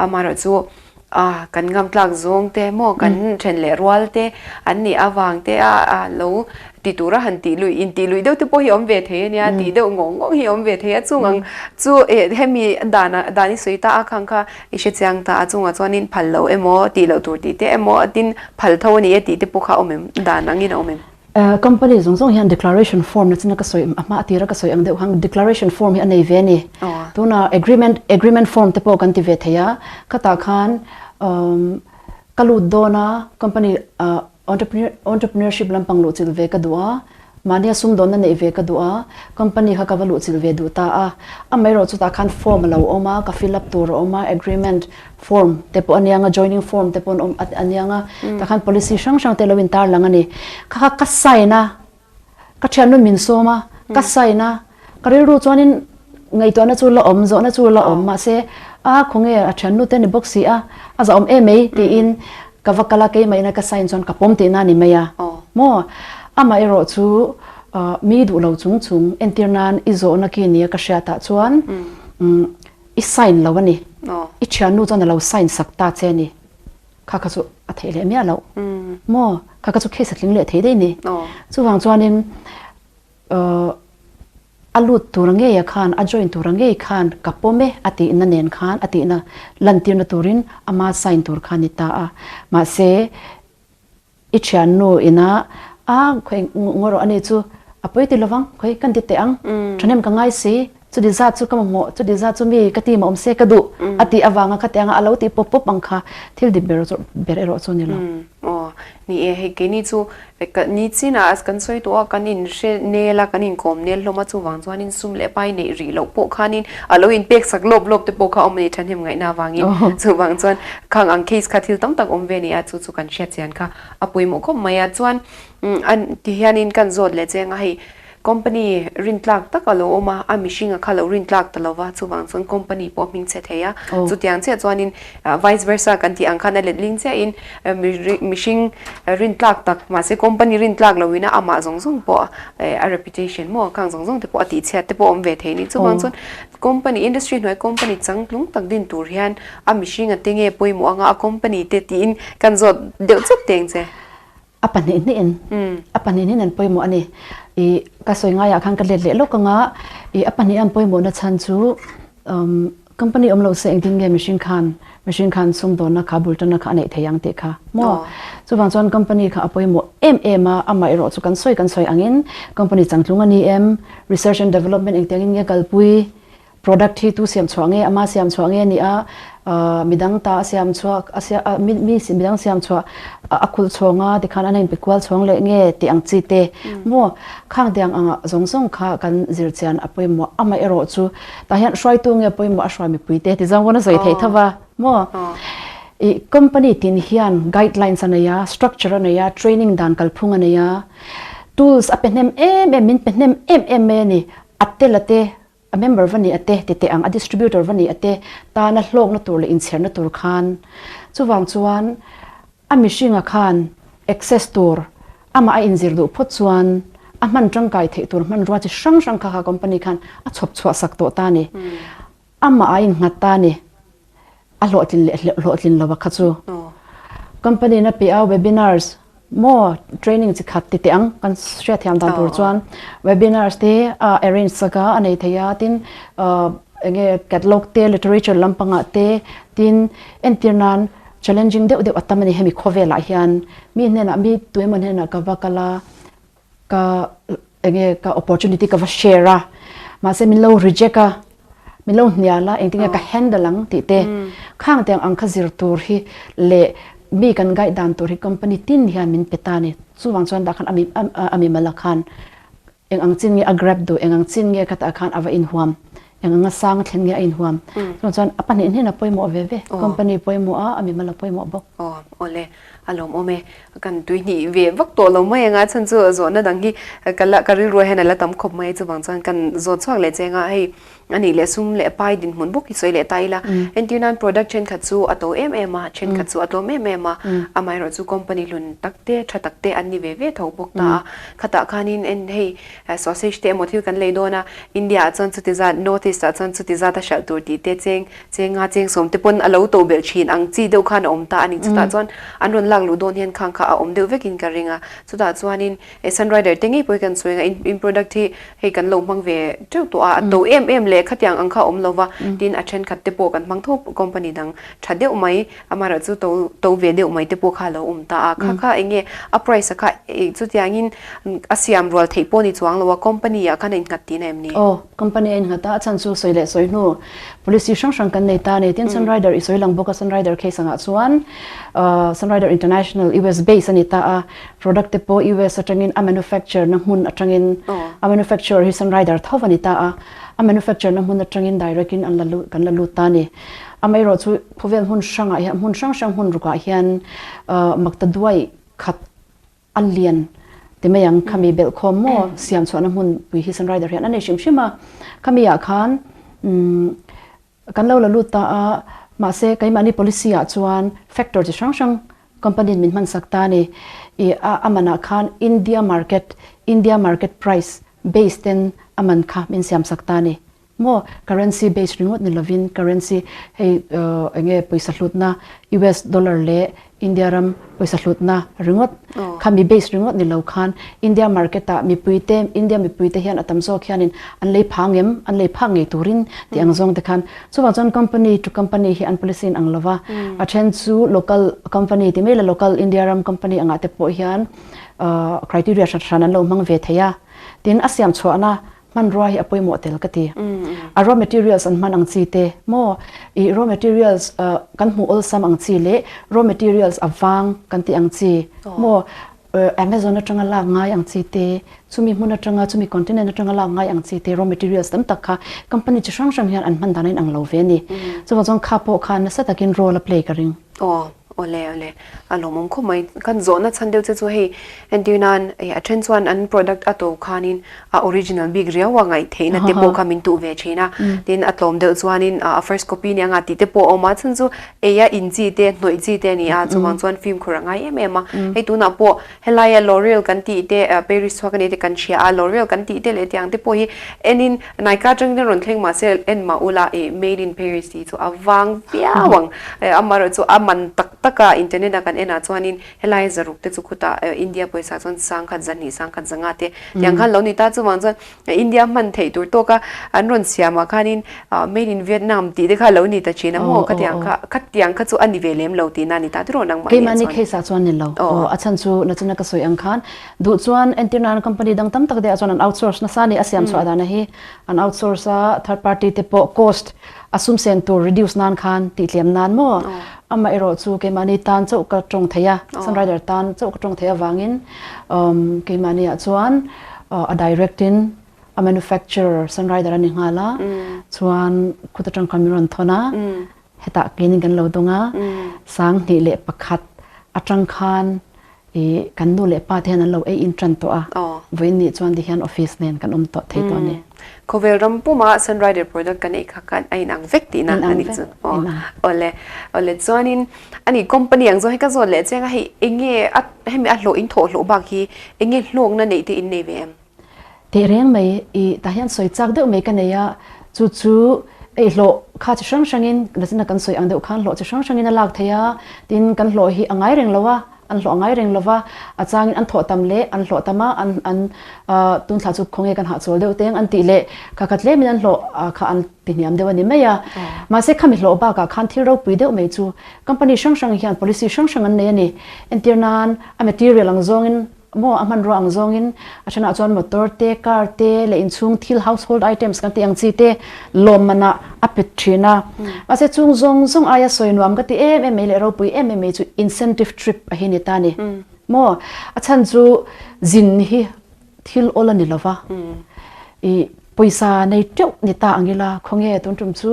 amaherawhchu A, kan ngam tlak zawng te maw, kan then leh rual te an nih avang te a, a lo ti tura han tih luih, in tih luih deuh te pawh hi awm ve thei a nia, tih deuh ngawng ngawng hi awm ve thei a, chung ang chu eh hemi dan ah dan i sawi ta a khang kha i hre chiang ta a, chungah chuanin phal lo emaw tih loh tur tih te emaw tin phal tho a ni e tih te pawh kha a awm em, dan angin a awm em? Company zawng zawng hian declaration form na china ka sawi a hma atira ka sawi ang deuh khan declaration form hi a nei ve a ni. Tuna agreement agreement form te pawh kan ti ve thei a, khatah khan ka lut dawn a company entrepreneur entrepreneurship lampang luhchilh ve ka duh a, mahnia sumdawnna neih ve ka duh a, company kha ka va luhchilh ve duh ta a, amaherawh chutah khan form a lo awm a, ka fill up tur a awm a, agreement form te pawh a niang a, joining form te pawh an awm a niang a, tah khan policy hrang hrang te lo in tar lang a ni. Kha kha ka sign a, ka thiannu min sawm a, ka sign a, ka rilru chuanin ngaihtuahna chu la awm, zawhna chu la awm mahse a khawnge a thiannu te ni bawk si a, a zahawm em mai tiin ka va kal a, keimah ina ka sign chuan ka pawm tihna a ni mai a maw? Amaherawh chu mi duh lo chung chung entir nan i zawhna ki nia ka hriatah chuan I sign lo a ni. I thiannu chuan a lo sign sak ta che a ni. Kha kha chu a theih leh miah loh. Maw? Kha kha chu case a tling leh thei daih ni. Chuvang chuanin a lut tura ngeia khan, a join tura ngei khan ka pawm e a tihna nen khan, a tihna lantirna turin ama sign tur kha a ni ta a. Mahse, I thiannu ina a khawi ngaw rawh ani chu a pawi ti lovang khawi kan ti teh ang thahnem ka ngai si chuti zat chu ka mamawh chuti zat chu mi ka team a awm se ka duh a tih avanga kha tianga a lo tih pawp pawp ang kha thil dik ber chu ber erawh chu a ni lo. Aw ni e hei keini chu ni chinah kan sawi tawh a kan in hre nel a kan inkawm nel hlawm a chuvang chuanin sum leh pai neih rih loh pawh khanin a lo inpek sak lawp lawp te pawh kha a awm a ni thahnem ngaihna avangin chuvang chuan Khang ang case kha thil tam tak awm ve a ni a, chu chu kan hriat chian kha a pawimawh khawp mai a. Chuan ti hianin kan zawt leh cheng a, hei company rintlak tak a lo awm a, a mihring a kha lo rintlak ta lo va, chuvang chuan company pawh hming chhe thei a. Chutiang chiah chuanin vice versa kan tih ang khan a letling chiahin mihring rintlak tak mahse company rintlak loin a amah zawng zawng pawh a reputation maw khang zawng zawng te pawh a tihchhiat te pawh awm ve thei a ni. Chuvang chuan company industry hnuai company changtlung tak din tur hian A mihring a te nge pawimawh anga a company te tiin kan zawt deuh chep teng che. A pahnih hnihin a pahnih hnihin an pawimawh a ni. I ka sawi ngaiah khan ka let leh lawk anga i a pahnih an pawimawhna chhan chu company awm lo se engtin nge mihring khan mihring khan sumdawnna kha bul tanna kha a neih thei ang tih kha maw. Chuvang chuan company kha a pawimawh em em a, amaherawh chu kan sawi kan sawi angin company changtlung a ni em, research and development engtiangin nge kalpui. Product hi tu siam chhuah nge, ama siam chhuah nge ni a, midang ta a siam chhuak, a mi midang siam chhuah a khulh chhawng a tikhan an inpe kual chhawng leh nge tih ang chi te maw khang tiang anga zawng zawng kha kan zir chian a pawimawh. Amaherawh chu tah hian hruaitu nge pawimawh a hruai mipui te ti zawng pawn a sawi theih tho va maw. I company tin hian guidelines a nei a, structure a nei a, training dan kalphung a nei a, tools a pe hnem em em, min pe hnem em em mai a ni, a tel a te, a member va ni a te ti teh ang, a distributor va ni a te tana hlawkna tur leh inchherna tur khan. Chuvang chuan a mihringa khan access tur amah a inzir duh phawt chuan a hman tangkai theih tur hmanrua chi hrang hrang kha kha company khan a chhawp chhuah sak tawh ta a ni. Amah a innghat ta a ni. A hlawhtlin leh hlawhtlin lo a kha chu. Company in a pe a webinars maw training chi khat ti teh ang kan hriatthiam dan tur chuan webinars te a arrange sak a a nei thei a tin eng nge catalog te literature lampangah te tin entir nan challenging deuh deuh a tam a ni hemi khawvelah hian mi hnenah mi tuemaw hnenah ka va kal a. Ka enge ka opportunity ka va share a, mahse min lo reject a, min lo hnial a, engtin nge ka handle ang tih te, khang tiang ang kha zir tur hi leh mi kan guide dan tur hi company tin hian min pe ta a ni. Chuvang chuan dah khan a mimal ah khan eng ang chin nge a grab duh, eng ang chin nge khatah khan a va inhuam, eng anga sang a thlen nge a inhuam. Chuvang chuan a pahnih hnen a pawimawh ve ve, company pawimawh a, a mimal a pawimawh bawk. Aw, awle. A lawmawm e. Kan tui hnih ve vak tawh lo mai anga chhan chu zawhna dang hi ka la ka rilruah hian a la tam khawp mai chuvang chuan kan zawt chhuak leh cheng a hei a nih leh sum leh pai dinhmun bawk hi sawi leh ta ila entir nan product thenkhat chu a to em em a thenkhat chu a tlawm em em a amaherawh chu company hlun tak te tha tak te an ni ve ve tho bawk ta a khatah khanin en hei sausage te emaw thil kan lei dawn a India ah chuan chuti zat North East ah chuan chuti zat a hralh tur tih te cheng Chenga cheng sawm te pawn a lo to belh thin ang chi deuh khan a awm ta a ni. Chutah chuan an rawn lak luh dawn hian khang kha a awm deuh vekin ka ring a. Chutah chuanin Sunrider te ngei pawh hi kan sawi ang a, in product hi hei kan lo hmang ve teuh tawh a, a to em em leh khatiang ang kha a awm lo va, tin a thenkhat te pawh kan hmang tho company dang tha deuh mai, amaherawh chu to to ve deuh mai te pawh kha a lo awm ta a. Kha kha eng nge a price a kha chutiangin a siam rual theih pawh ni chuang lo a, company ah khan a innghat tihna em ni? Aw, company a innghat a, a chhan chu sawi leh sawi hnu. Policy hrang hrang kan nei ta a ni. Tin, Sunrider i sawi lang bawk a, Sunrider case angah chuan Sunrider International US base a ni ta a, product te pawh US atangin a manufacture na hmun atangin a manufacturer hi Sunrider tho a ni ta a, a manufacture na hmun atangin direct in an la lut kan la lut ta a ni. Amaherawh chu khawvel hmun hrangah hian hmun hrang hrang hmun rukah hian makta duai khat A lian ti mai ang, khami belh khawm maw siam chhuahna hmun pui hi Sunrider hian a nei hrim hrim a, khami ah khan kan lo la lut ta a, mahse keimahni policy ah chuan factor chi hrang hrang company in min hman sak ta a ni, ih a man ah khan India market, India market price base ten a man kha min siam sak ta a ni. Maw currency base ringawt ni lovin currency hei enge pawisa hlutna US dollar leh India ram pawisa hlutna ringawt kha mi base ringawt ni lo khan India market ah mipui te India mipui te hian a tam zawk hianin an lei phang em an lei phak ngei turin tih ang zawng te khan chuvang chuan company to company hi an policy in ang lova a then chu local company ti mai la local India ram company angah te pawh hian criteria hran hran an lo hmang ve thei a tin a siam chhuahna Hmanrua hi a pawimawh tel ka ti. A raw materials an hman ang chi te maw? I raw materials kan hmuh awlsam ang chi leh raw materials a vang kan tih ang chi maw? Amazon atanga lak ngai ang chi te, chumi hmun atanga chumi continent atanga lak ngai ang chi te raw materials tam tak kha company chi hrang hrang hian an hman dan a inang lo ve a ni. Chuvang chuan kha pawh kha nasa takin role a play ka ring. Aw, awle awle. A lawmawm khawp mai. Kan zawhna chhan deuh che chu hei entir nan a then chuan an product a to khanin a original bik riau a ngaih theihna te pawh kha min tuh ve thin a. Tin a tlawm deuh chuanin a first copy nia nga tih te pawh a awm a. Chhan chu ei a in chi te hnawih chi te a ni a. Chuvang chuan fimkhur a ngai em em a. Hei tunah pawh helaia L'Oreal kan tih te Paris chhuak a ni te kan hria a. L'Oreal kan tih te leh tiang te pawh hi enin Nykaa atangin a rawn thleng mahse en mah ula ih made in Paris tih chu a vang viau ang. Amaherawhchu a man tak. taka internet a kan en ah chuanin helai zaruk te chu khutah India pawisa chuan sangkhat zahnih sangkhat zanga te tiang khan lo ni ta chuvang chuan India hman theih tur tawka an rawn siam ah khanin made in Vietnam tih te kha lo ni ta thin a maw khatiang kha khatiang kha chu a ni ve lem lo tihna a ni ta tiraw nangmah nih Keimahni case ah chuan ni lo. Aw a chhan chu nachina ka sawi ang khan duh chuan entir nan company dang tam tak te ah chuan an outsource nasa a ni a siam chhuah dana hi an outsource a third party te pawh cost a sum sen tur reduce nan khan tih tlem nan maw amaherawh chu keimahni tan chauh ka tawng thei a Sunrider tan chauh ka tawng thei avangin keimahni ah chuan a direct in a manufacturer Sunrider a ni nghal a chuan khuta tang khan min rawn thawn a hetah keinin kan lo dawng a 21 leh atang khan I kan nu leh pa te hian an lo ei in tan tawh a, vawiin nih chuan tihian office nen kan awm tawh thei tawh a ni. Khawvel ram puma Sunrider product kan ei kha khan a inang vek tihna a nih chu. Awle, awle chuanin ani company ang zawng hi ka zawt leh chiang a, hei enge a hemi a hlawh in thawh hlawh bak hi enge hlawkna neih te in nei ve em? Tehreng mai, i tah hian sawi chak deuh mai ka nei a, chu chu ei hlawh kha chi hrang hrangin nachina kan sawi ang deuh khan hlawh chi hrang hrangin a lak thei a, tin kan hlawh hi a ngai reng lo a, an hlawh a ngai reng lo va, a changin an thawh tam leh an hlawh tam a, an an tun thla chu khawnge kan hahchawl deuh teng an tih leh kha kha tlemin an hlawh kha an ti hniam deuh a ni mai a. Mahse khami hlawh bakah khan thil ropui deuh mai chu company hrang hrang hian policy hrang hrang an nei a ni. Entir nan a material ang zawngin Maw a hmanrua ang zawngin a thenah chuan motor te, car te leh inchhung thil household items kan tih ang chi te lawmman ah a pet thin a. Mahse chung zawng zawng aia sawi nuam ka ti em em mai leh ropui em em mai chu incentive trip a hi ni ta ni. Maw a chhan chu zin hi thil awl a ni lova. I pawisa nei teuh ni ta ang ila khawnge tun tum chu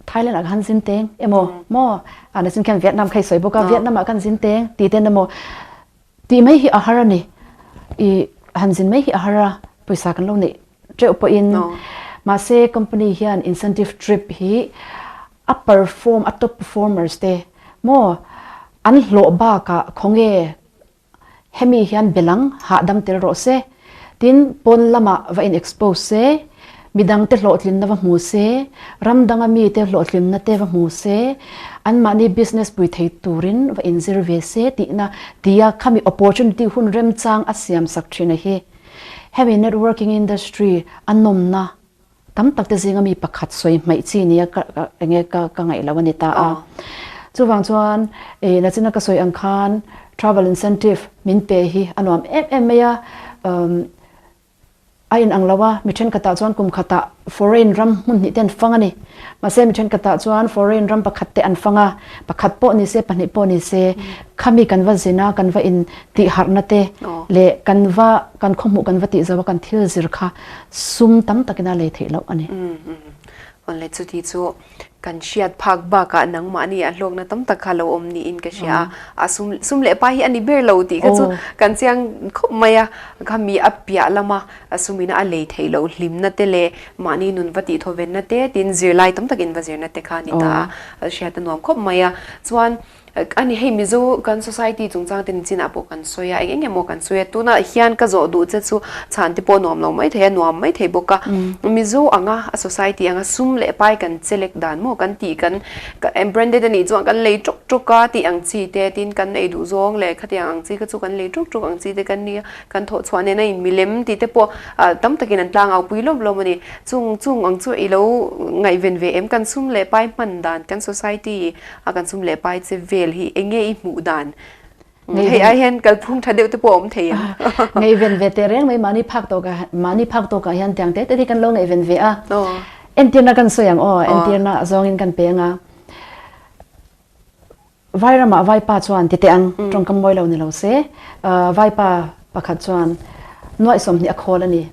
Thailand ah khan zin teng emaw maw a na chin khian Vietnam kha i sawi bawk a Vietnam ah khan zin teng tih ten emaw tih mai hi a har a ni i han zin mai hi a har a pawisa kan lo neih teuh pawhin mahse company hian incentive trip hi a perform a top performers te maw an hlawh bakah khawnge Hemi hian belang hahdam tel rawh se. Tin, pawn lamah va in expose se, midangte hlawhtlinna va hmu se, ram danga mite hlawhtlinna te va hmu se, anmahni business pui thei turin va inzir ve se tihna tia khami opportunity hun remchang a siamsak thin a hi. Hemi networking industry a nawmna Tam tak te zinga mi pakhat sawi hmaih chi nia ka enge ka ka ngaih lo a ni ta a. Chuvang chuan i nachina ka sawi ang khan travel incentive min pe hi a nuam em em mai a. A in ang lo a, mi thenkhatah chuan kum khatah foreign ram hmun hnih te an fang a ni. Mahse mi thenkhatah chuan foreign ram pakhat te an fang a, pakhat pawh ni se pahnih pawh ni se khami kan va zin a, kan va in tih harhna te leh kan va kan khawhmuh kan va tih zo a kan thil zir kha Sum tam takin a lei theih loh a ni. Awle chuti chu kan hriat phak bakah nangmahni a hlawkna tam tak kha lo awm niin ka hria a, a sum sum leh pa hi a ni ber lo tih kha chu kan chiang khawp mai a, khami a piah lama a sumina a lei theih loh hlimna te leh mahni nun va tih thawvenna te tin zirlai tam takin va zirna te kha a ni ta a, hriat a nuam khawp mai a, chuan A ni, hei Mizo kan society chungchang te nichinah pawh kan sawi a, eng eng emaw kan sawi a, tunah hian ka zawh duh che chu chhan te pawh nuam lo mai thei a, nuam mai thei bawk a. Mizo anga a society anga sum leh pai kan chelek dan maw kan tih kan branded a nih chuan kan lei ṭawk ṭawk a tih ang chi te, tin kan ei duh zawng leh khatiang ang chi kha chu kan lei ṭawk ṭawk ang chi te kan nia, kan thawh chhuah nena in milem tih te pawh tam takin an tlangau pui lawm lawm a ni. Chung chung ang chu i lo ngaihven ve em kan sum leh pai hman dan kan society A kan sum leh pai che vel hi enge i hmuh dan? Hei ai hian kalphung tha deuh te pawh a awm thei em? Ngaihven ve teh reng mai mahni phak tawk ah mahni phak tawk ah hian tiang te te hi kan lo ngaihven ve a. Entirna kan sawi ang aw, entirna zawngin kan pe ang a. Vairamah vaipa chuan ti teh ang, tawngkam mawi lo ni lo se, vaipa pakhat chuan nuaih 20 a khawl a ni.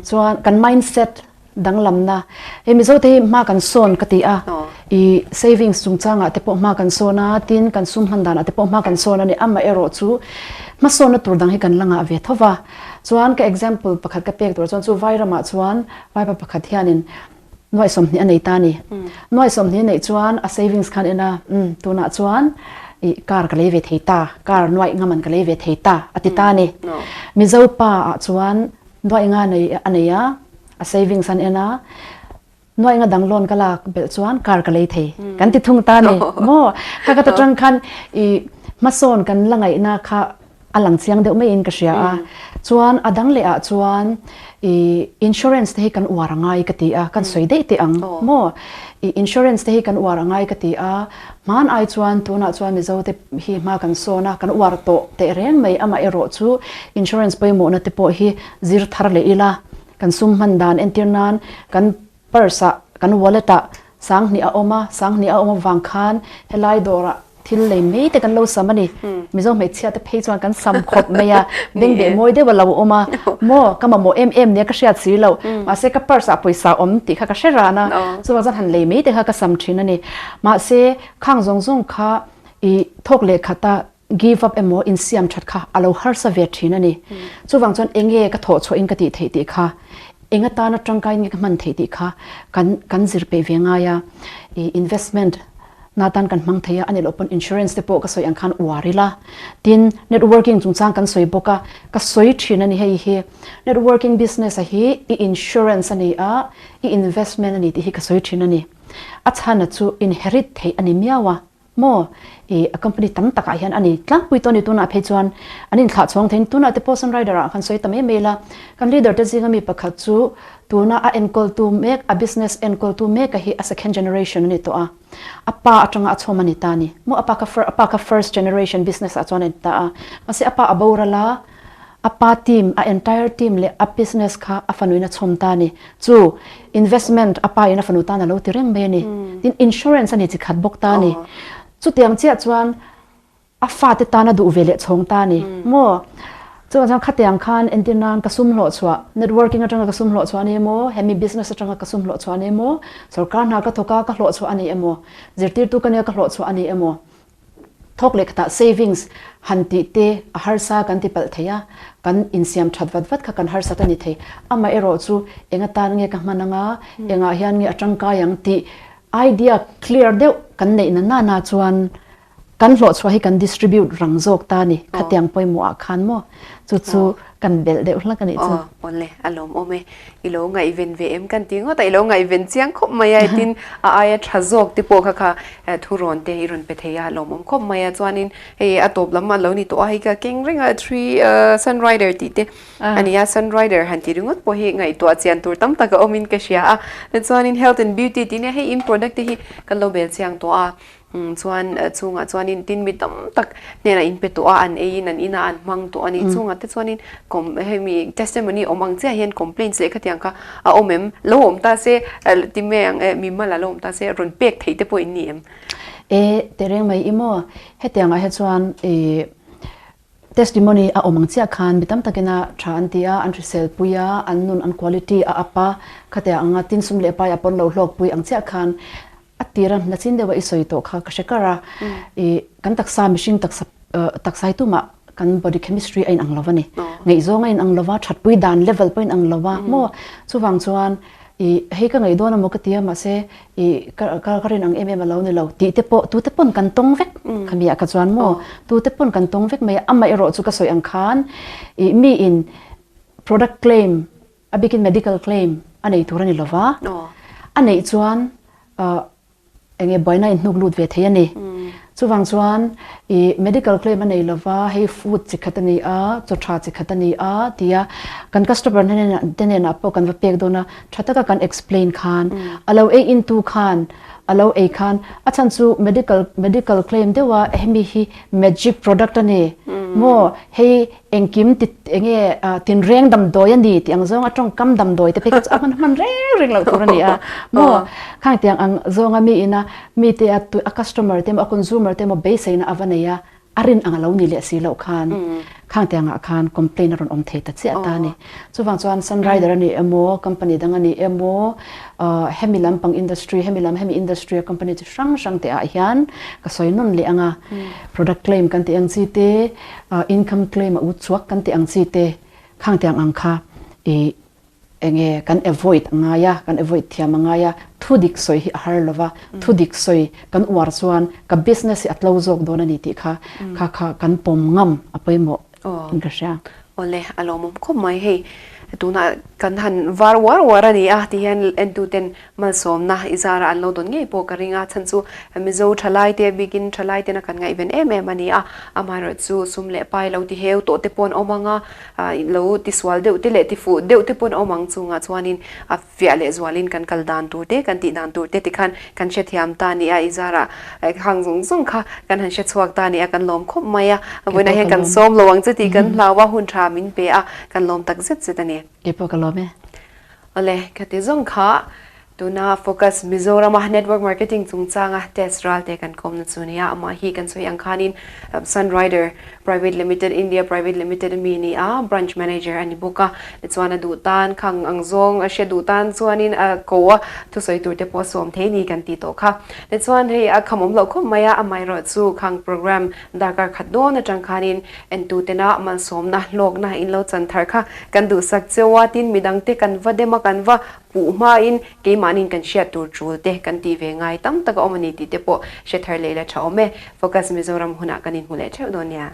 Chuan kan mindset danglamna hei Mizo te hi hma kan sawn ka ti a, i savings chungchangah te pawh hma kan sawn a, tin kan sum hman danah te pawh hma kan sawn a ni. Amaherawh chu hmasawnna tur dang hi kan la ngah ve tho va. Chuan ka example pakhat ka pek tur chuan chu Vairamah chuan vaipa pakhat hianin nuaih 20 a nei ta a ni. Nuaih 20 a neih chuan a savings khan en a, umm tunah chuan i car ka lei ve thei ta, car nuaih ngaman ka lei ve thei ta a ti ta a ni. Mizo pa ah chuan nuaih nga nei a nei a, a savings an en a. Nuainga dang loan ka lak belh chuan car ka lei thei kan ti thung ta ni maw? Kha ka ta tang khan i hmasawn kan la ngaihna kha a lang chiang deuh maiin ka hria a. Chuan a dang leh ah chuan i insurance te hi kan uar a ngai ka ti a, kan sawi daih teh ang maw? I insurance te hi kan uar a ngai ka ti a, hman ai chuan tunah chuan Mizo te hi hma kan sawn a, kan uar tawh teh reng mai amaherawh chu insurance pawimawhna te pawh hi zir thar leh ila Kan sum hman dan entir nan kan purse ah, kan wallet ah sanghnih a awm a, sanghnih a awm avang khan helai dawrah thil lei mai te kan lo sam a ni. Mizo hmeichhia te phei chuan kan sam khawp mai a, bengbeh mawi deuh a lo awm a, maw ka mamawh em em nia ka hriat si loh, mahse ka purse ah pawisa awm tih kha ka hre ran a, chuvang chuan han lei mai te kha ka sam thin a ni. Mahse khang zawng zawng kha i thawk leh khat a give up emaw insiam that kha a lo harsa ve thin a ni. Chuvang chuan enge ka thawh chhuahin ka tih theih tih kha, eng atana tangkaiin nge ka hman theih tih kha kan kan zir peih ve ngai a. I investment na tan kan hmang thei a, a nih loh pawn insurance te pawh ka sawi ang khan uar ila. Tin, networking chungchang kan sawi bawk a, ka sawi thin a ni hei hi. Networking business a hi i insurance a ni a, i investment a ni tih hi ka sawi thin a ni. A chhana chu inherit theih a ni miau a. Maw? I a company tam takah hian a ni tlangpui tawh a ni tunah phei chuan an inthlah chhawng thei tunah te pawh Sunrider ah khan sawi ta mai mai la kan leader te zinga mi pakhat chu tuna a enkawltu mek a business enkawltu mek a hi a second generation a ni tawh a a pa atanga a chhawm a ni ta a ni maw a pa kha a pa kha first generation business ah chuan a ni ta a mahse a pa a boral a A pa team, a entire team leh a business kha a fanuin a chhawm ta a ni. Chu investment a pa in a fanu tan a lo ti reng mai a ni. Tin, insurance a ni chi khat bawk ta a ni. Chutiang chiah chuan a fate tan a duh ve leh chhawng ta a ni. Maw? Chuvang chuan khatiang khan entir nan ka sum hlawh chhuah, networking atanga ka sum hlawh chhuah a ni emaw, hemi business atanga ka sum hlawh chhuah a ni emaw, sorkar hna ka thawk a ka hlawh chhuah a ni emaw, zirtirtu ka nia ka hlawh chhuah a ni emaw, Thawk leh khatah savings han tih te a harsa kan ti palh thei a, kan insiam that vat vat kha kan harsat a ni thei. Amaherawh chu eng atan nge ka hman anga, engah hian nge a tangkai ang tih idea clear deuh kan neih na nana chuan kan hlawhchhuah hi kan distribute rang zawk ta a ni. Khatiang pawimawh ah khan maw chu chu kan belh deuh hlak a nih chu. Aw awle a lawmawm e. I lo ngaihven ve em kan ti ngawt a, i lo ngaihven chiang khawp mai a, tin a aia tha zawk te pawh kha kha thurawn te i rawn pe thei a, lawmawm khawp mai a, chuanin hei a tawp lam a lo ni tawh a, hei ka keng reng a three sun rider tih te a ni a, sun rider han ti ringawt pawh hi ngaihtuah chian tur tam tak a awmin ka hria a, tichuanin health and beauty tih nia hei in product te hi kan lo bel chiang tawh a. Chuan chungah chuanin tin mi tam tak hnenah in pe tawh a, an eiin an inah an hmang tawh a ni. Chungah te chuanin hemi testimony awm ang chiah hian complaints leh khatiang kha a awm em? Lo awm ta se ti mai ang e, mi mala lo awm ta se rawn pek theih te pawh in ni em? E, tehreng mai i maw? Hetiangah hi chuan i testimony a awm ang chiah khan mi tam takina tha an ti a, an hrisel pui a, an nun an quality a up a, khatiang anga tin sum leh pai a pawn lo hlawk pui ang chiah khan A tira hna chin deuha i sawi tawh kha ka hre kar a, i kan taksa mihring taksa taksa hi tumah kan body chemistry a inang lo a ni. Ngaihzawng a inang lo a, thatpui dan level pawh a inang lo a maw? Chuvang chuan i hei ka ngaih dawn amaw ka ti a mahse i ka ka rin ang em em a lo ni lo tih te pawh tute pawn kan tawng vek khami ah kha chuan maw? Tute pawn kan tawng vek mai a, amaherawh chu ka sawi ang khan i miin product claim A bikin medical claim a nei tur a ni lova, a neih chuan eng nge buaina in hnuk lut ve thei a ni. Chuvang chuan i medical claim a nei lova, hei food chi khat a ni a, chaw tha chi khat a ni a tia kan customer te hnenah pawh kan va pek dawn a, tha taka kan explain khan a lo ei in tu khan a lo ei khan a chhan chu medical medical claim deuha hemi hi magic product a ni maw hei Engkim ti enge tinreng damdawi a ni tih ang zawng a tawngkam damdawi te phei kha chu a hman hman reng reng loh tur a ni a maw khang tiang ang zawnga mi ina mi te a a customer te emaw a consumer te emaw beiseina a va nei a a rin ang a lo ni leh si loh khan khang tiang ah khan complaint a rawn awm thei ta chiah ta a ni. Chuvang chuan Sunrider a ni emaw company dang a ni emaw hemi lampang industry hemi lam hemi industry a company chi hrang hrang te ah hian ka sawi nawn leh ang a product claim kan tih ang chi te Income claim a ut chhuak kan tih ang chi te khang tiang ang kha i enge kan avoid a ngai a, kan avoid thiam a ngai a, thu dik sawi hi a har lo va, thu dik sawi kan uar chuan ka business hi a tlo zawk dawn a ni tih kha kha kha kan pawm ngam a pawimawh in ka hria. Awle, a lawmawm khawp mai hei. Tunah kan han var uar uar a ni a, ti hian entuten malsawmna i zarah an lo dawn ngei pawh ka ring a, chhan chu Mizo thalaite bikin thalaitena kan ngaihven em em a ni a, amaherawhchu sum leh pai lo ti heu tawh te pawh an awm ang a, lo tisual deuh te leh tifuh deuh te pawh an awm ang chungah chuanin a fiah leh zualin kan kal dan tur te, kan tih dan tur te tikhan kan hrethiam ta a ni a, i zarah khang zawng zawng kha kan han hrechhuak ta a ni a, kan lawm khawp mai a, vawiinah hian kan sawm lo ang che tih kan hlau a, hun tha min pe a, kan lawm tak zet zet a ni. Keipawh ka lawm e. Awle, ka ti zawng kha tuna Focus Mizorama Network Marketing chungchanga test ral te kan kawmna chu nia, amah hi kan sawi ang khanin Sunrider Private Limited, India Private Limited a mi ni a, Branch Manager a ni bawk a. Tichuan a duh tan, khang ang zawng a hre duh tan chuanin a ko a, thusawi tur te pawh a sawm thei ni kan tih tawh kha. Tichuan hei a khamawm loh khawp mai a, amaherawh chu khang program darkar khat dawn atang khanin entutena malsawmna hlawkna in lo chan thar kha kan duhsak cheu a, tin midangte kan va dem a, kan va puh hmain keimahniin kan hriat tur tul te kan tih ve ngai tam tak a awm a ni tih te pawh hre thar leh la tha awm e. Focus Mizoram hunah kan inhmu leh theuh dawn nia.